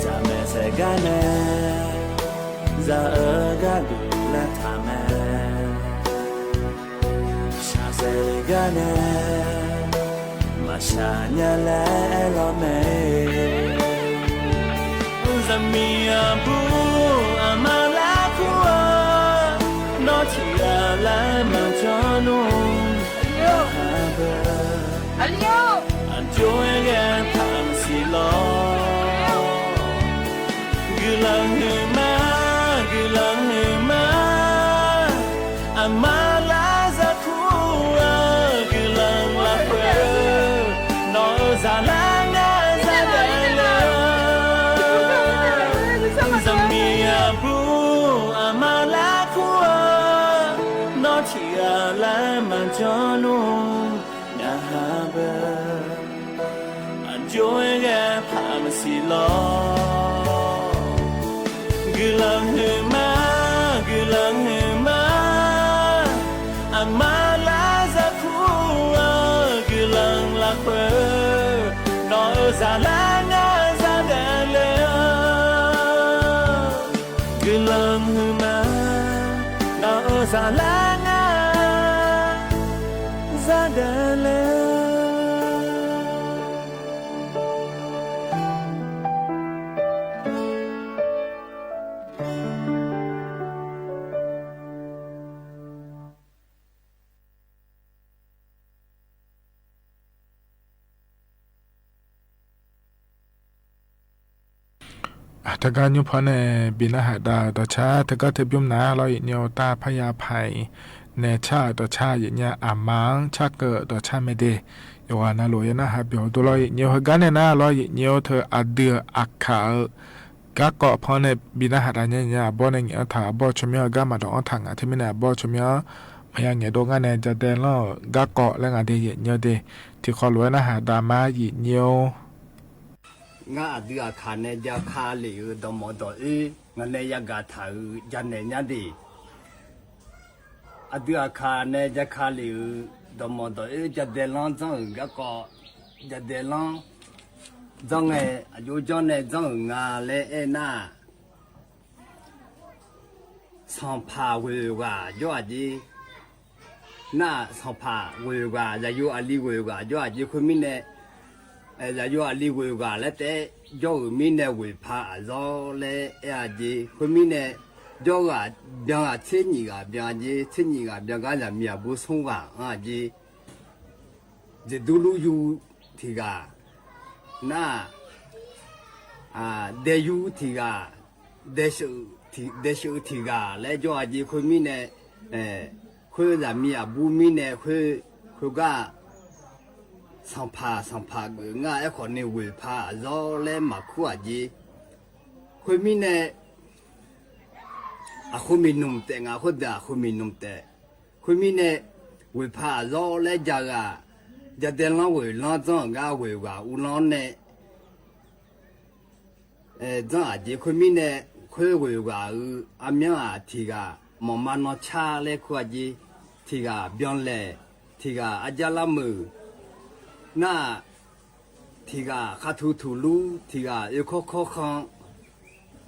Zaqmaeq saef gar nae, zaq-eu gharduq laer taq mae. Shaqsaef gar nae, maqshaq nya laer aer lawr mae. Zaqmiq aqbur aqma larkur-eu, nawr tiqghaq laer maqjawr nmr, aqjox-aer ghae paq siq lawr. Guiqlanq huiqma, guiqlanq huiqma, aqma lar zarkur-eu guiqlanq lafkhoer, nawq-euq zaqlar ngar zadaef le-eu. Zaqmiq aqbur aqma larkur-eu, nawr tiqghaq laer maqjawr nmr, ngaq-anr beu aqjox-aer ghae paq maqsiq lawr. Guiqlanq huiqma, guiqlanq huiqma, aqma lar zarkur-eu guiqlanq lafkhoer, nawq-euq zaqlar ngar zadaef le-eu. Guiqlanq huiqma, nawq-euq zaqlar ngar zadaef le-eu. Teugar nymr paw nae bi narhaq dav-eu dawqcar teugar teubymr nar lawr, aqnyir-eu tar parya paq-iq nae car-euq dawqcar aqnyir aqma-anr carkeuv-euq dawqcar mae de. Yawqghaq navluf ya narhaq byawq dov lawr, aqnyir-eu heugar nae nar lawr, aqnyir-eu teu aqdui-euq aqkaq-eu garkawv paw nae bi narhaq dav nya nya, arbawr nae ngaeq-anr taq, arbawr tsawrmyanr-eu gar maqdawq-anr taq ngaq teumirnae arbawr tsawrmyanr-anr maqya ngaeqdov ngar nae jadae lanr-euq garkawv laer nga de, aqnyir-eu de. Tiqkhawv lof-aer narhaq dav ma, aqnyir-or. Ngar aqdui aqkaq nae jaka lef-euq dawqmawq dawq oer ngaq nae yagaq taq-euq janaeq nya de. Aqdui aqkaq nae jaka lef-euq dawqmawq dawq oer jadaelanr janr-euq garkawv, jadaelanr janr ngae, aqjox janr nae janr-euq nga laer aernar-aq, sanqpaq ghoeq ghaq jawr-aq jeq. Nar-aq, sanqpaq ghoeq ghaq, zaqyo aqli ghoeq ghaq jawr-aq jeq khoermirnae, zaqyo aqli ghoeq ghaq laer taef-aer jawr-euq mirnae ghoeq paq aqzawr laer aer-a jeq. Khoermirnae, jawr ghaq byan ghaq tser nyiq ghaq byan jeq, tser nyiq ghaq byan gar zaqmiq aqbur smr ghaq anr-aq jeq. Jeqdurlur yu tiq ghaq, nar-aq, daeyur tiq ghaq, daesheuf tiq ghaq laer jawr-aq jeq khoermirnae, khoer zaqmiq aqbur mirnae khoer, khoergar sanqpaq sanqpaq geuf ngar aerkhawf ni ghoeq paq aqzawr laer maqkur-aq jeq. Khoermirnae, aqkhoer miqnmq taef nga, khoerdeuq aqkhoer miqnmq taef. Khoermirnae, ghoeq paq aqzawr laer ja ghaq, jadaelanr ghoeq lanr janr-euq gar ghoeq ghaq uvlanr nae janr-aq jeq khoermirnae, khoer ghoeq ghaq-euq armyanr-aq tiq ghaq mawqma nancar laer kur-aq jeq, tiq ghaq byanlaeq, tiq ghaq arjar larmeuq, nar-aq, tiq ghaq khartuv tuqlur, tiq ghaq oekawr kawrkhan,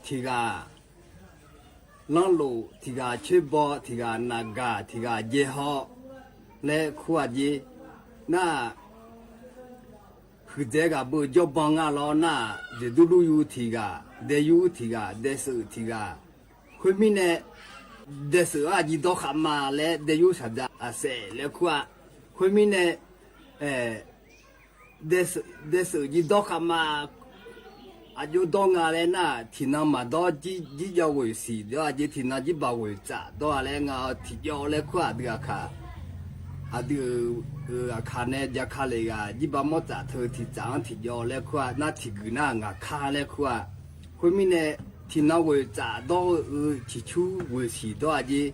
tiq ghaq lanrlof, tiq ghaq coerbaw, tiq ghaq naqgaq, tiq ghaq jaehaw laer kur-aq jeq. Nar-aq, huiqdzaeq ghaq beu jawrban nga lawr nar-aq, jeqdurlur yu tiq ghaq, daeyur tiq ghaq, daesheuf tiq ghaq. Khoermirnae, daesheuf-aq jir dawr khavma laer daeyur shaqdzaq aqsaef laer kur-a. Khoermirnae, daesheuf jir dawr khavma aqjox dawr nga laer nar-aq, tiqnan maqdawr jir jawr ghoeq siq dawr-aq jeq, tiqnan jirbaq ghoeq tsaf dawr-a laer nga-eu tiqjawr laer kur-aq, aqdui aqkaq, aqdui-euq aqkaq nae jaka lef ghaq jirbaq mawr tsaf teu tiqtsaf-anr tiqjawr laer kur-a, nar tiqguiq nar ngaq kar laer kur-a. Khoermirnae, tiqnan ghoeq tsaf dawr-eu ciqcur ghoeq siq dawr-aq jeq.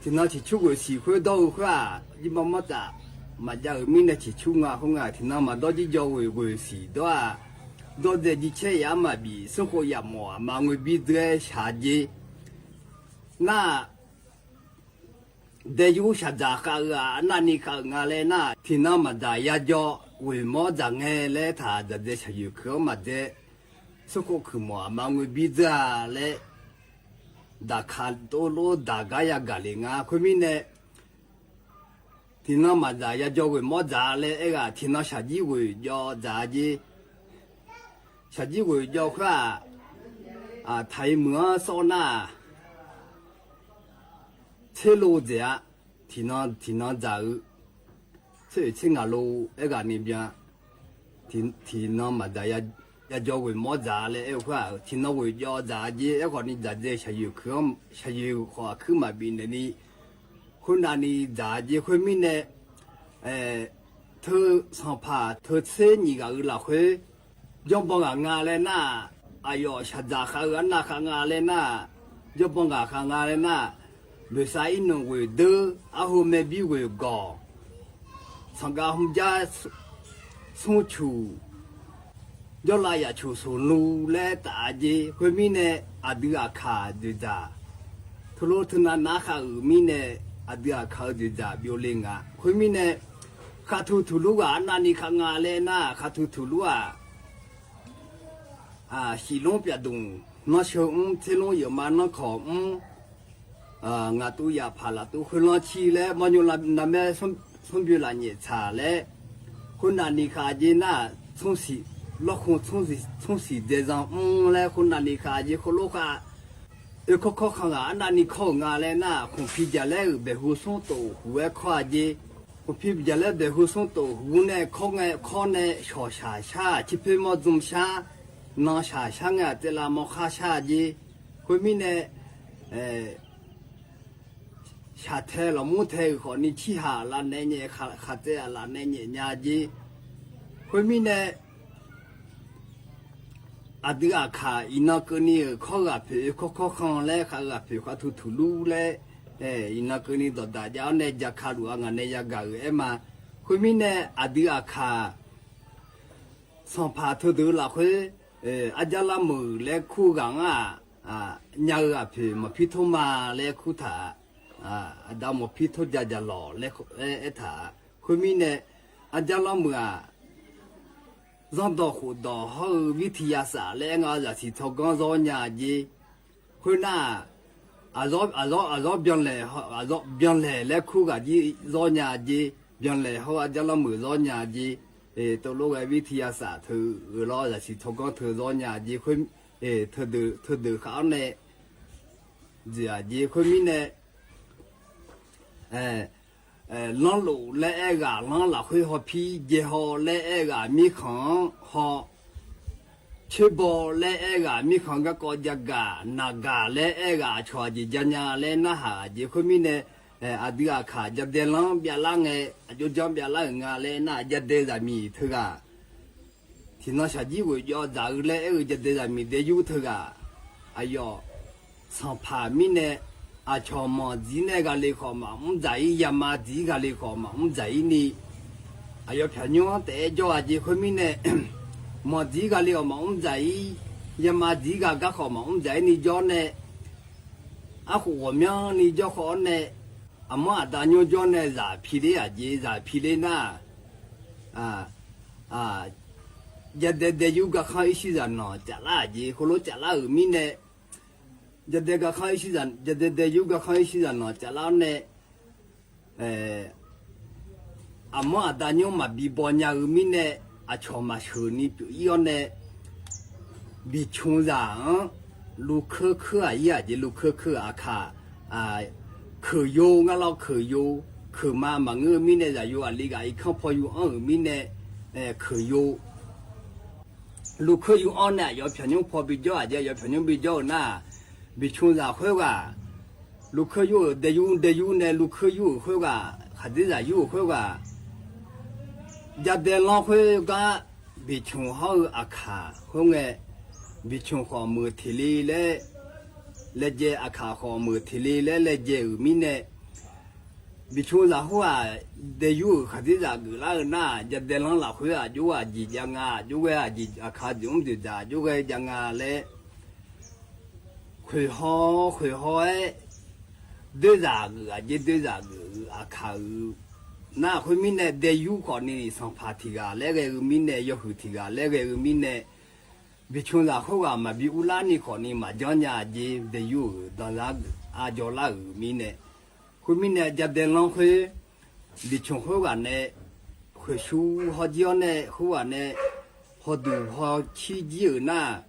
Tiqnan ciqcur ghoeq siq khoer dawr-eu khoer-aq, jirbaq mawr tsaf maqjav-euq mirnae ciqcur nga khoer nga, tiqnan maqdawr jir jawr ghoeq ghoeq siq dawr-aq, dawrdzae jircaer yaf-anr maqbif, smrkhov yamawf aqma ngoerbir dzeur-aer shaq jeq. Nar-aq, daeyur shaqdzaq khav-eu-aq, arnavni khav-euq nga laer nar-aq, tiqnan maqdzaq yajawr ghoeq mawr dzaq ngae laer taq dzaqdzae shaqyoeq kuiq-anr maqdzae, smrkhov kuiq mawf aqma ngoerbir dzeur-a laer daqka tov lof daq gar yagaq le nga. Khoermirnae, tiqnan maqdzaq yajawr ghoeq mawr dzaq-a laer aer ghaq, tiqnan shaqjir ghoeq jawv dzaq-a jeq. Shaqjir ghoeq jawv khoer-aq, taq-iq meuq-anr sawr nar-aq, tser lo dzaeq-a. Tiqnan tiqnan dzaq-eu tser oeq tser ngaq lo aer ghaq ni byan. Tiqnan maqdzaq yajawr ghoeq mawr dzaq-a laer aer-eu khoer-aq, tiqnan ghoeq jawv dzaq-a jeq. Aerkhawf ni dzaqdzae shaqyoeq kuiq-anr, shaqyoeq khawf aqkuir maqbif naeq ni, khoernavni dzaq-a jeq. Khoermirnae, teu sanqpaq teu tser nyiq ghaq-euq lafkhoer, jawrban ghaq nga laer nar-aq, aqyawf shaqdzaq khav-eu arnav khav nga laer nar-aq, jawrban ghaq khav nga laer nar-aq, boeqsav irnmq ghoeq deur, arhu maerbir ghoeq gawq, sanqgav hmr jar smr cuq, jawrlav yaf cuq smq lu laer taf-a jeq. Khoermirnae, aqdui aqkaq dzoeqdzaq teulof teunav nar khav-euq mirnae, aqdui aqkaq-eu dzoeqdzaq byovle nga. Khoermirnae, khartuv tuqlur ghaq arnavni khav nga laer nar-aq, khartuv tuqlur-aq, shif lmr pyaf dmq nanrsheu mr, tser lmr yawqma nanrkawq mr, ngaq tuv yaf paq laf tuv khoerlanr cir laer mawrnymr navmaer smr byoe laf nyaef tsaq laer, khoernavni khav jeq nar-aq, lawrkhmq tsmr siq dzae zan mr laer khoernavni khav jeq khoerlof khav, oekawr kawrkhanq ghaq arnavni kawr-euq nga laer nar-aq, khmqpi jaqlaer-euq baeqhu smr tof huq-aer kawr-a jeq. Khmqpi jaqlaer baeqhu smr tof huq nae kawr ngae, kawr nae shawq shaq shar, cirpoer mawr dzmr shar, nan shaq shar ngae aqtsaev lav mawr khar shar-a jeq. Khoermirnae, shaqtae lafmur tae-euq khawfni cirhaq lavnaeq nyaef, khaqtsaev aqlaf nae nyaef nya jeq. Khoermirnae, aqdui aqkaq iqnan keuvni-euq kawr ghaq poeq oekawr kawrkhanq laer khav-eu ghaq poeq khartuv tuqlur laer, iqnan keuvni dawqdaq jav-awr nae jaka luf-a ngaq nae yagaq-euq aer ma. Khoermirnae, aqdui aqkaq Sanqpaq teudeuq lafkhoer, arjar larmeuq laer kur ghaq-anr-aq, nya-eu aqpoeq mawqpir tor ma laer kur taq, aqda mawqpir tor ja jaqlawq laer aertaq. Khoermirnae, arjar larmeuq-aq, zanrdawq khofdawq hawr-eu วิทยาศาสตร์ laer aer nga, zaqsiq tsawrganr zawr nya jeq. Khoernar-aq, aqzawr, aqzawr byanlaeq, aqzawr byanlaeq laer kur ghaq jir zawr nya jeq, byanlaeq hawr-eu arjar larmeuq zawr nya jeq. Teulof ghae วิทยาศาสตร์ teu-eu lawr, zaqsiq tsawrganr teu zawr nya jeq khoer, teudeuq teudeuq khaq-awr nae dzoeq-aq jeq. Khoermirnae, lanrlof laer aer ghaq lanr lafkhoer hawpir, jaehaw laer aer ghaq mirkhanq-anr haw, coerbaw laer aer ghaq mirkhanq garkawv jagaq naqgaq laer aer ghaq aqcawq aqjeq janya laer narhaq-aq jeq. Khoermirnae, aqdui aqkaq jadaelanr byavlar ngae, aqjox janr byavlar-euq nga laer nar, jadae zaqmiq teughaq tiqnan shaqjir ghoeq jawv dzaq-eu laer aer-eu jadae zaqmiq daeyur teughaq, aqyawf sanqpaq mirnae, aqcawq manq dzir nae ghaqle khawf maqmr dzaq-ir, yama dzir ghaqle khawf maqmr dzaq-ir ni, aqyawf pyaqnymr-anr taef-aer jawr-aq jeq. Khoermirnae, manq dzir ghaqle khawf maqmr dzaq-ir, yama dzir ghaq gar khawf maqmr dzaq-ir ni jawr nae, arkhof ghawqmyanrni jawr khawf-awr nae, aqmanr aqda nymr jawr nae zaq pi ler-aq jeq. Zaq pi ler nar, jadae daeyur garkanr irshir zaqnanq caflar-aq jeq. Khoerlof caflar-euq mirnae, jadae garkanr irshir zaq, jadae daeyur garkanr irshir zaqnanq caflar-awr nae, aqmanr aqda nymr maqbi baw nya-eu mirnae, aqcawq maqsheuq ni pyeuf-ir-awr nae, biqcmq zaq-anr luvkeur keur-aq ir-aq jeq. Luvkeur keur-aq aqkaq, keuq yo ngar lawr, keuq yo, keuq ma maqngeur-eu mirnae, zaqyo aqli ghaq irkanr paw yu anr-euq mirnae, keuq yo luvkeur yu anr nae aqyawf pyaqnymr paw bijawr-aq jeq. Aqyawf pyaqnymr bijawr-euq nar, biqcmq zaq khoerghaq, luvkeur yur-euq daeyur, daeyur nae luvkeur yur-euq khoerghaq, khaqdzerzaq yur-euq khoerghaq, jadae lanr khoergar biqcmq hawr-eu aqkaq khoerngae, biqcmq khawf meuq tiq le laer, laejae aqkaq khawf meuq tiq le laer laejae-euq mirnae, biqcmq zaq khoerghaq daeyur-euq khaqdzerzaq geuflar-eu nar, jadae lanr lafkhoer aqjox-aer aqjeq jav nga, aqjox-aer aqjeq aqkaq dzoeqmr dzoeqdzaq aqjox-aer jav nga laer, khoeqhaw khoeqhaw-aer doerzaq geuf-aq jeq, doerzaq geuf-euq aqkaq-euq nar, khoermirnae daeyur khawfni sanqpaq tiq ghaq laer ghae-eu mirnae, yawhuiq tiq ghaq laer ghae-eu mirnae, biqcmq zaq khoerghaq maqbi urlar ni khawfni maqjanr nya-aq jeq, daeyur-euq danzar geuf-ar jawrlar-euq mirnae. Khoermirnae jadae lanr khoer biqcmq khoerghaq nae khoeqshu hawjir-awr nae khoerghaq nae hawduq hawcir jir-euq nar,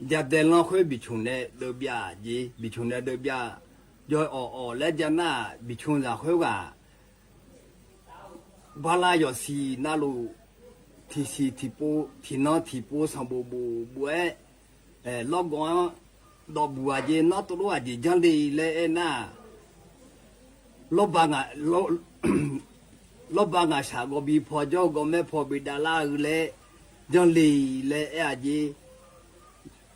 jadae lanr khoer biqcmq nae deuvbyav-aq jeq, biqcmq nae deuvbyav, jawr-awq awq laer jav nar, biqcmq zaq khoerghaq barlar yawqsiq navluf, tiqsiq tiqpov tiqnan tiqpov sanqbof bof bof-aer, lawrgawv-anr dawqbuq-aq jeq, nawr tov lof aqjeq janr le laer aernar, lawrba ngaq, lawrba ngaqshaq gawv bi paw jawr-eu gawv maer paw bi davlar-eu laer janr le laer aer-aq jeq.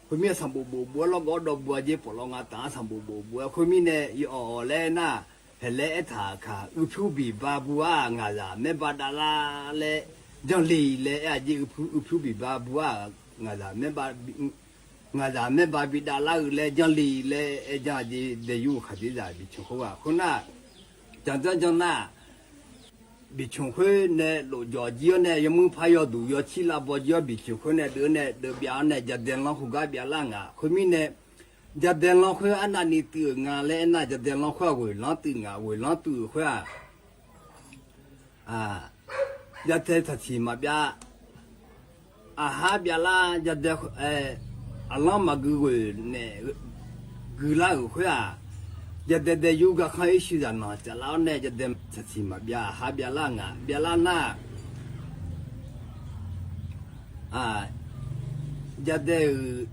Khoermirnae sanqbof bof bof-aer lawrgawv dawqbuq-aq jeq, pawqlawv nga taq-anr sanqbof bof bof-aer khoermirnae yawawq laer aernar, haeqlaer aertaq-euq kaq, uiqpyur biqba bu-aq ngaqzaq maerba davlar laer janr le laer aer-aq jeq. Uiqpyur biqba bu-aq ngaqzaq maerba, ngaqzaq maerba bi davlar-eu laer janr le laer aer janr-aq jeq. Daeyur-euq khaqdzerzaq biqcmq khoerghaq khoernar, janr janr janr nar, biqcmq khoer nae lofjawq jir-awr nae yawmuir par yawduq yawcir lavbaw jir-awr biqcmq khoer nae deuv-awr nae deuvbyav-awr nae jadae lanr khoergar byavlar ngaq. Khoermirnae, jadae lanr khoer arnavni tuiv-euq nga laer aernar, jadae lanr khoer-aq ghoeqlanr tuiv ngaq. Ghoeqlanr tuiv-euq khoer-aq, jadae taqsiq maqbyav, aqhar byavlar, jadae, aqlanr maqgui ghoeq naeq guilar-euq khoer-aq, jadae daeyur garkanr irshuir zaqnanq caflar-awr nae jadae taqsiq maqbyav, aqhar byavlar ngaq. Byavlar nar, jadae-euq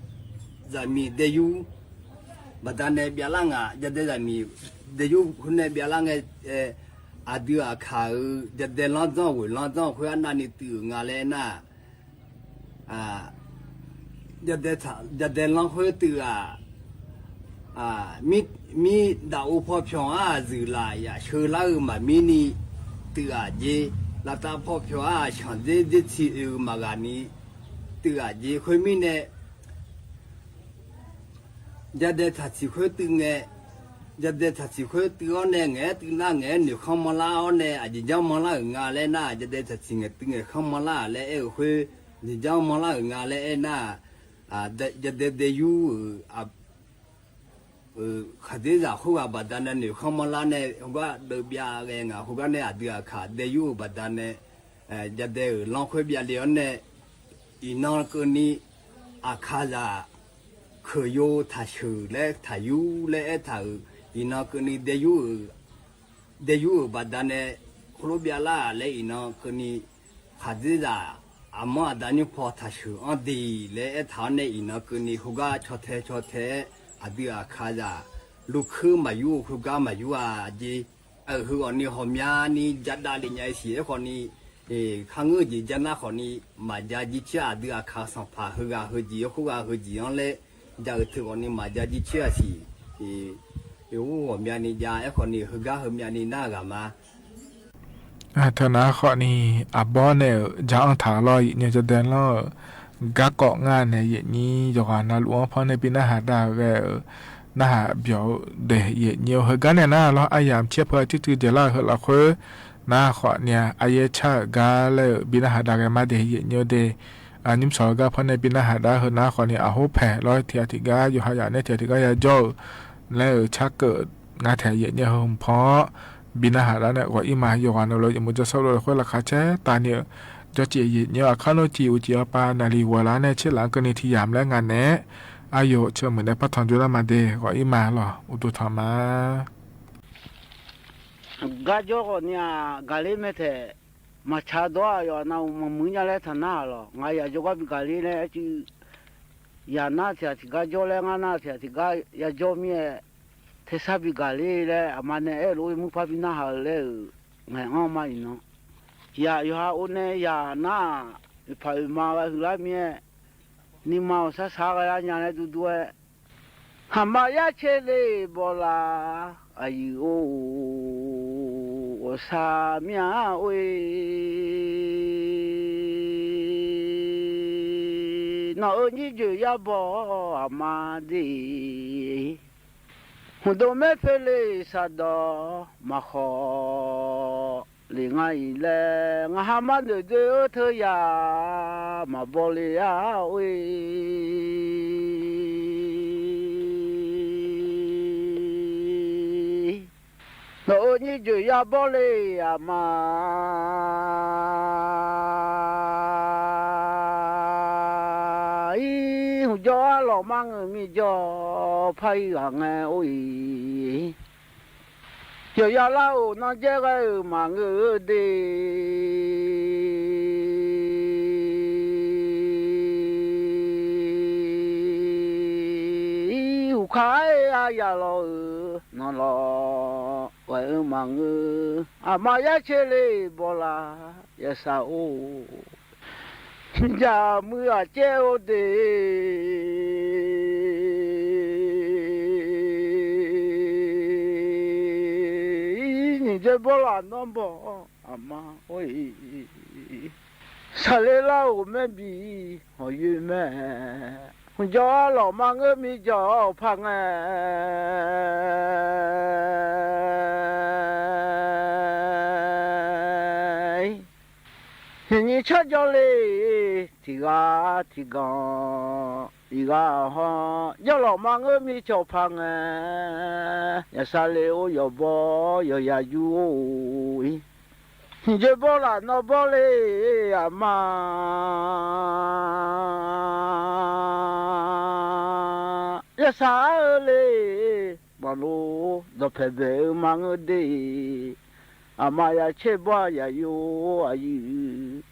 zaqmiq daeyur baqdanae byavlar ngaq. Jadae zaqmiq daeyur khoer nae byavlar ngae, aqdui aqkaq-euq jadae lanr dzanr ghoeqlanr dzanr khoer arnavni tuiv-euq nga laer nar, jadae lanr khoer tuiv-aq, mir daqov paw pyawq-anr aqzuiq laf yaf sheular-eu maqmir ni tuiv-aq jeq. Laftav paw pyawq-aq, shanqdzer dzer tiq oeq-eu maqghaq ni tuiv-aq jeq. Khoermirnae, jadae taqsiq khoer tuiv ngae, jadae taqsiq khoer tuiv-awr nae ngaeq-aer tuiv nar ngaeq-aer noeqkhanr manrlar-awr nae, aqjeq janr manrlar-euq nga laer nar-aq, jadae taqsiq ngaeq tuiv ngaeqkhanr manrlar-aq laer aer-eu khoer, jeq janr manrlar-euq nga laer aernar-aq, jadae daeyur-euq khaqdzerzaq khoerghaq baqdanae noeqkhanr manrlar nae heugar deuvbyav ghae ngaq khoergar nae aqdui aqkaq daeyur-euq baqdanae, jadae-euq lanr khoer byav le-awr nae, iqnan keuvni aqkaqzaq keuqyo taqsheuq laer taqyur laer aertaq-euq, iqnan keuvni daeyur-euq daeyur-euq baqdanae khoerlof byav lar-aq laer iqnan keuvni khaqdzerzaq aqmanr aqda nymr paw taqsheuq-anr de laer aertaq-awr nae iqnan keuvni khoergar caw tae caw tae-aer aqdui aqkaqzaq lurkuir maqyur-eu khoergar maqyur-a jeq. Aer-euq heughawqni ghawqmyani jadav lef nya-eu siq aerkhawfni, kharngeur-eu jeq jar nar khawfni maqja jircoer-aq, aqdui aqkaq sanqpaq heughaq heujeq-awr khoerghaq heujeq-anr laer ja-eu teughawqni maqja jircoer-aq siq. Ur ghawqmyani jav aerkhawfni heugar heumyavni nar-eu ghaq ma. Teunav khawfni aqbawr nae-euq ja-anr taq lawr, iqnyae jadae lanr-euq garkawv ngar nae yaeqnyir yawqghaq navluf-anr pannae bi narhaq dav ghae-euq narhaq byawq-eu dae yaeqnyir-awr heugar nae nar lawr, aryamq caer peuq-a tsuicuiv jeq lar-euq heu lafkhoer nar khawfni-aq, aryaer car-euq gar laer-euq bi narhaq dav ghae ma de yaeqnyir-awr de. Nymrshawq-eu gar pannae bi narhaq dav-eu heu nar khawfni aqhor paeq lawr tiq ghaq tiq gar yawqha yaf nae tiq ghaq tiq gar ya jawr-euq laer-euq car keuv ngar taeq yaeqnyir heu hmq pan-awr bi narhaq dav nae ghawq-ir ma. Yawqghaq navluf yawmuiq jawrshawr luf lafkhoer laqkhaq caer tavni-euq jawrcif yaeqnyir-awr aqkar nawr ciq uqcif-awr pav naqli ghoeq lar nae tserlaf-anr keuvni tiq yamq laer ngaq naeq-aer aqyawf ceuq muiq nae par tanq jawr lar ma de ghawq-ir ma lawq uqduq tanq ma. Garjawr ghawqni-aq gaqler mae taeq, maqtsaq dawr-aq yawqha navluf maqmuiq nya laer taq nar-aq lawq, ngaq yaq jawrgar bi gaqler laer aer cuiv yaq nar tiq ghaq tiq gar jawr laer ngar nar tiq ghaq tiq gar ya jawr mir-aer, tersar bi gaqler laer aqma nae aer-eu lof-aer muir par bi narhaq-eu laer-euq ngaeq-anr ma iqnan. Tiq yaq yawqha or nae yaq nar-aq, oeqpaq oeqma gha huiqlar mir-aer, nuima awqsar sar ghae lar nya laer durdur-aer, haqma yar caer le bawla, aqyuif or, awqsar mir-a or-ir, nawq-euq nyir joeq yar baw aqma de. Hmqdov maer poe le saqdawq maqkhawf le nga-iq laer, ngaq ha mar noeq doe-eu teu yaq maqbaw le-a or-ir. Nawq-euq nyir joeq yar bawr le aqma. Ir hmq jawr arlawq mar ngeur mir jawr par-ir ghaq ngae or-ir. Yawqya lar-euq nan jaer ghae-euq maqngeur-eu de. Ir uqkar aer-a yaq lawq-euq nan lawq ghae-eu maqngeur. Aqma yar caer le bawla yasaq or. Jaq muiq ghaq caer-eu de. Ir nyiq dzae bawr laf nanr baw aqma or-ir. Saqler lar-euq maer bi hawq yoer mae. Hmq jawr arlawq mar ngeur mir jawr-awr paq ngae. Nyiq nyiq tsar jawr le tiq ghaq tiq ganq. Iq ghaq haw jawrlawq mar ngeur mir cawq paq ngae. Yaqsaq le or yawqbawr yawqya jur or-ir. Nyiq dzae bawr laf nawr bawr le aqma. Yasaq ar-eu le maqlof dawqpaeq baeq-eu ma ngeur de. Aqma ya caer bawr-a yaq yur aqyuif.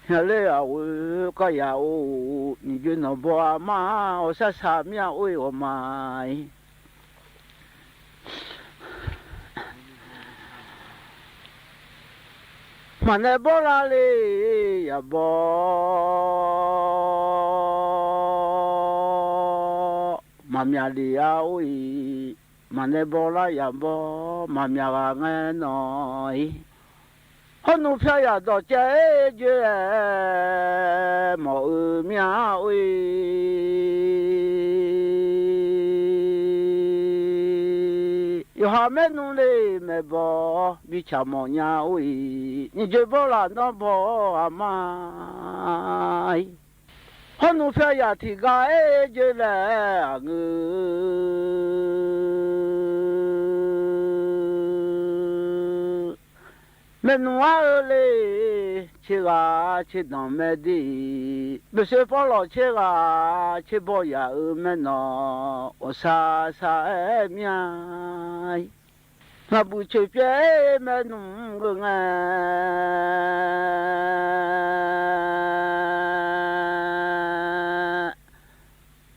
Yaqler aqghoe kar yaq or nyiq dzae nawq baw aqma. Awqsar saq mir-a or-ir ghawqma-ir. Maqnaeq bawr lar le yaq bawr. Maqmyaq lef-a or-ir. Maqnaeq bawr lar yaq bawr maqmyaq ghaq ngae nawq-ir. Hawrnmr pyar yaq dawqcaev-aer joe-aer mawf-eu mir-a or-iq, yawqha maernmr le maeqbawq bicaq mawf nya or-iq, nyiq joe bawrlaf nanrbaw aqma-ir. Hawrnmr pyar yaq tiqgar-aer joe laer aqngeur. Maernmr ar-eu le, tserghaq tserdanq mae de-iq, boeqsoe pawrlawq tserghaq tserbaw yaq-eu maernawq, ghawqshaq shaq-aer mir-a. Ngaqbuq coeqpyaev-aer maernmr-anr gheungae,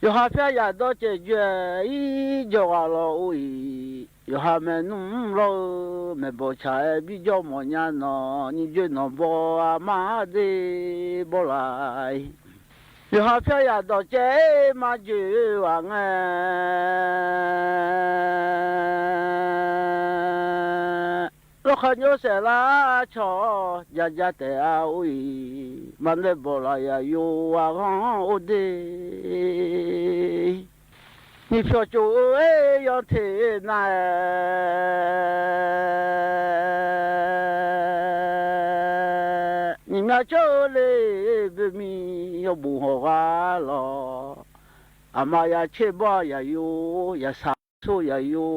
yawqha pyar yaq dawrcaev joe-aer ir jawrghaq lawq or-iq, yawqha maernmr lawr-eu maeqbawq tsaq-aer bijawr mawfnya nawq, nyiq joe nawq baw aqma-ar de bawrlaf-ir. Yawqha pyar yaq dawqcaev-aer marjoe-eu ghaq ngae, lawrkhav nymr saef lar cawq jaja taef-a or-iq, maqnae bawq laf yaq yo aqghanr or de. Nyiq pyawq cof-eu-aer yanteq nar-aer, nyiq myav cawr-eu le boemir yawbof hawq ghar lawq. Aqma ya tser bawr-a yaq yo, yaqsaq sor yaq yo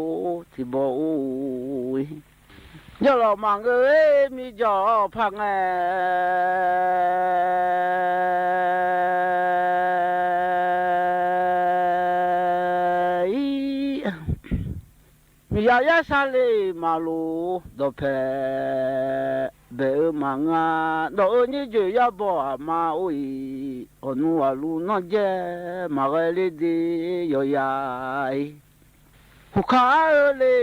tiqbaw or-ir. Jawrlawq maqngeur-aer mirjawq par ngae, ir, miqyaq yar sar le-iq maqloq dawqpae baef-eu maqngeur-a. Dawq-eu nyir joeq yar baw aqma or-iq, ghawqnmr ghaq luf nanrjae maqghae ler de yawqya-ir. Huqkaq ar-eu le,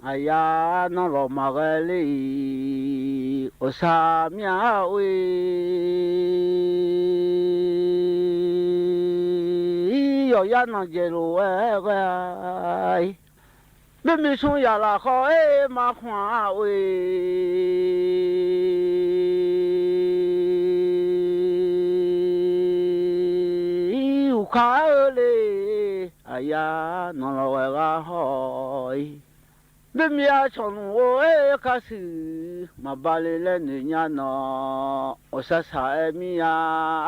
aqyar nanrlawq maqghae ler-iq, ghawqshaq mir-a or-iq, yawqya nanqjaeq lof-aer ghae-a-ir. Boermir smr yaq lafkhawf-aer markhmq-a or-iq, huqkaq ar-eu le, aqyar nanrlawq ghae ghar hawr-ir. Boermir-a cawq nmq or-aer kar shuif maqba le laer noeq nya nawq, ghawqshaq shaq-aer mir-a.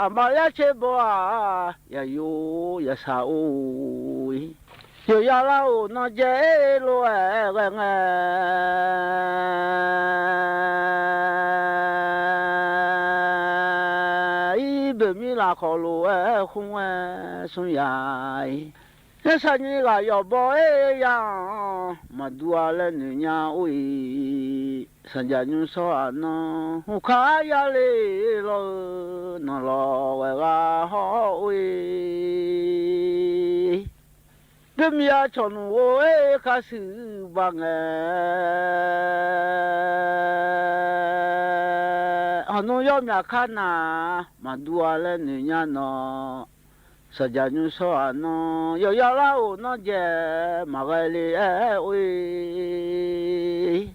Aqma yar tser baw-aq, yaq yo yaqsaq or-ir. Yawqya lar-oq nanrjae-aer lof-aer ghae ngae, ir boermir lafkhawf lof-aer khmr-aer smr yaq-ir. Yarsaq nyiq ghaq yawqbaw-aer ya-anr maqdur-a laer noeq nya or-iq, sanqjaq nymr shawr-aq nan huqkaq ar yar le lawr-eu nanqlawq ghae ghar hawr or-ir. Boermir-a cawq nmq or-aer kar shuif ba ngae, hawqnmr yawr myaq kar naq maqdur-a laer noeq nya nawq, sanqjaq nymr shawr-aq nan yawqya lar-oq nanrjae maqghae le-aer or-ir.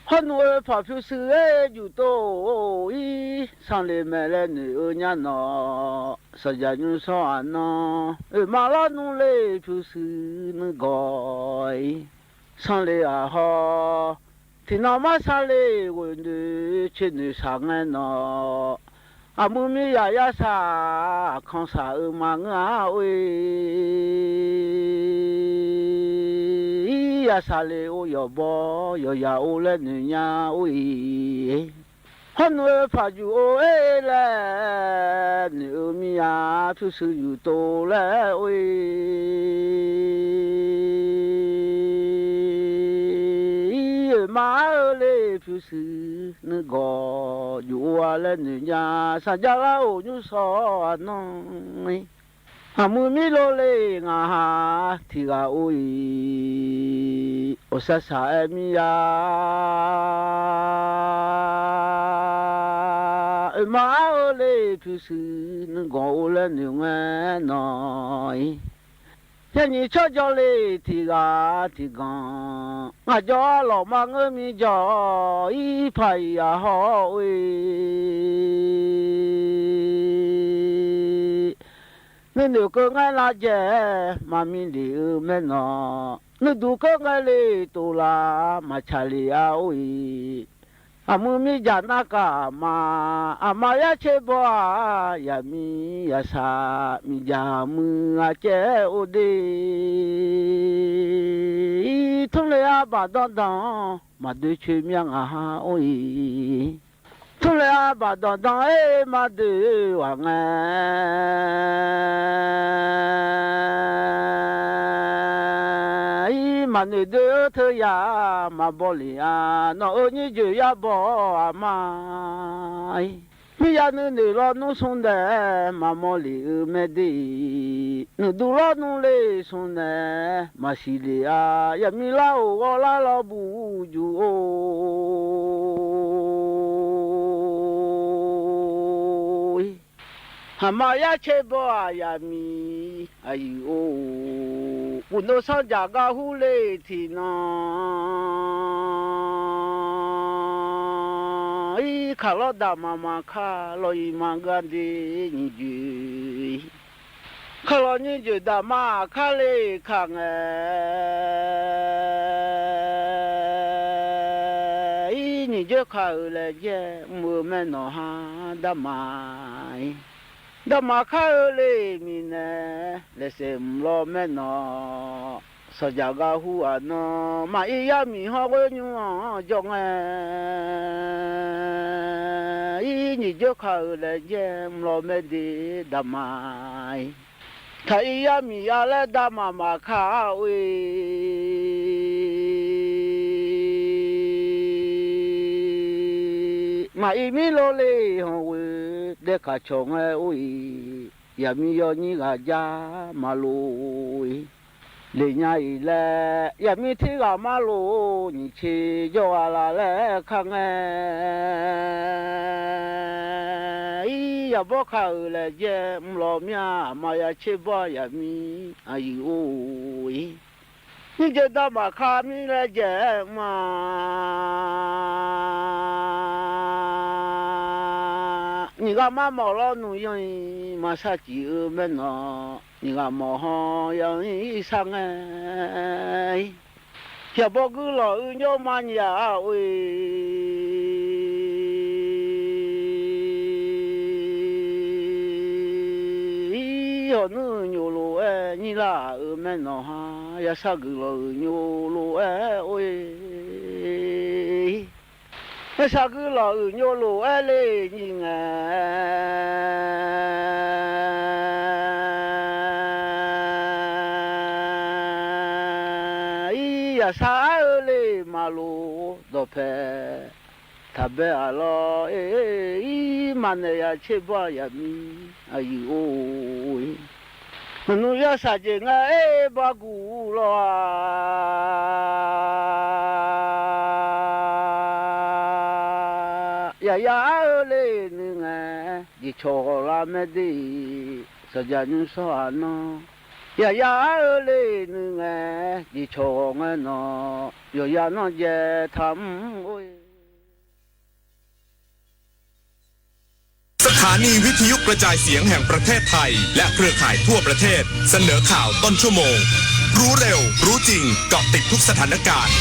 Hawrnmr oe paq pyurshuir-aer juftov-ir, sanqle mae laer noeq-eu nya nawq, sanqjaq nymr shawr-aq nan oeqma lar nmr le pyurshuir nuigawq-ir. Sanqle-aq haw, tiqnan mar sanqle ghoeq noeq tser noeq shaq ngae nawq, aqmuiq mir yaq yarsaq aqkanq shaq-eu maqngeur-a or-ir. Yaqsaq le or yawqbaw yawqya or laer noeq nya or-ir. Hawrnmr oe paq juq or-ir laer noeq-eu mir-a pyurshuir juftov laer or-ir. Oeqma ar-eu le pyurshuir nuigawq juq or-a laer noeq nya, sanqjaq lar-oq nymr shawr-aq nan-ir. Aqmuiq mir lor le ngaqha tiq ghaq or-ir. Ghawqshaq shaq-aer mir-a, oeqma ar-eu le pyurshuir nuigawq or laer noeq ngae nan-ir. Yaernyiq tsawrjawr le tiq ghaq tiq ganq, ngaq jawr-a lawq ma ngeur mir jawr-ir paq-iq-aq haw-or-e. Nuinoeq keuv ngaer lar jae-aer maqmi lef-eu maernawq, nuiduq keuv ngaer le tov laf maqtsaq lef-a or-iq. Aqmuiq mirjaq narkaf aqma, aqma yar tser bawr-aq, yaqmiq yaqsaq miqjaq muiq aqcaev or de. Tmr le arbaq danr danq-anr maqdoe coer myav ngaq ha or-iq. Tmr le arbaq danq danq-aer maqdoe-aq ngae, ir maqnoeq doe-eu teuya maqbaw lef-a. Nawq-euq nyir joeq yar baw-awr aqma-ir. Mirya nuinoeq lawrnmr smr nae maqmawr lef-eu maerde-iq, nuiduq lawrnmr le smr nae maqsiq lef-a. Yaqmiq lar-oq ghawrlar lawr buq juq-or. Aqma yar tser bawr-aq yaqmiq aqyuif-or. Uqnov sanrjaq gar hur le tiqnan, ir kaqlawr daqma maqkar lawq-iq maqgar de nyiq joeq. Kaqlawq nyiq joeq daqma aqkar le kaq ngae, ir nyiq joer kaq-euq laejae mr-eu maernawq ha daqma-ir. Daqma kar-eu le miqnaeq laeqsaef mq law maernawq, sanqjaq gar hur-aq nan maqir yar miq hawr ghoer nymr-anr jawr ngae, ir nyiq joer kaq-euq laejae mr law maerde daqma-ir. Taq ir yar miq yar laer daqma maqkar-or-e. Maqir mir lor le hanq ghoeq dae kaq cawq ngae or-iq, yaqmir yawnyir ghaq jar maqlof-ir. Lef nya-iq laer yaqmir tirghaq marlof-or, nyiq tser jawr ghaq laf laer kar ngae, ir yaqbawr kaq-euq laejae mr law myav aqma ya tser bawr-a yaqmir aqyuif-or-ir. Nymrjeq daqma kar mir laejae mr-a. Nyiq ghaq mar mawf lawrnuq yanr-iq maqsar cif-eu maernawq, nyiq ghaq mawf haw yanr-ir sar ngae-ir. Yaqbawr guirlawq uir nymr maqnyiq-a or-e. Ir hawq nuir-euq nymq lof-aer nyir lar-euq maernawq ha, yasar guiqlanq uiq nymr lof-aer or-e. Yasar guiqlanq uiq nymr lof-aer le nyiq ngae, ir yaqsar ar-eu le maqlof dawqpae taqbae-aq lawr-e. Ir maqnaeq ya tser bawr-a yaqmir aqyuif-or-e. Maqnmr yarsaq jeq ngae-aer bar guq lawr-a. Yaqya ar-eu le nuingae, jeqcawq ghawq lar maerde-iq, sanqjaq nymr shawr-aq nanr. Yaqya ar-eu le nuingae, jeqcawq ghawq ngae nawq, yawqya nanr jae taq mr-or-e. สถานีวิทยุกระจายเสียงแห่งประเทศไทย และเครือข่ายทั่วประเทศ เสนอข่าวต้นชั่วโมง รู้เร็ว รู้จริง เกาะติดทุกสถานการณ์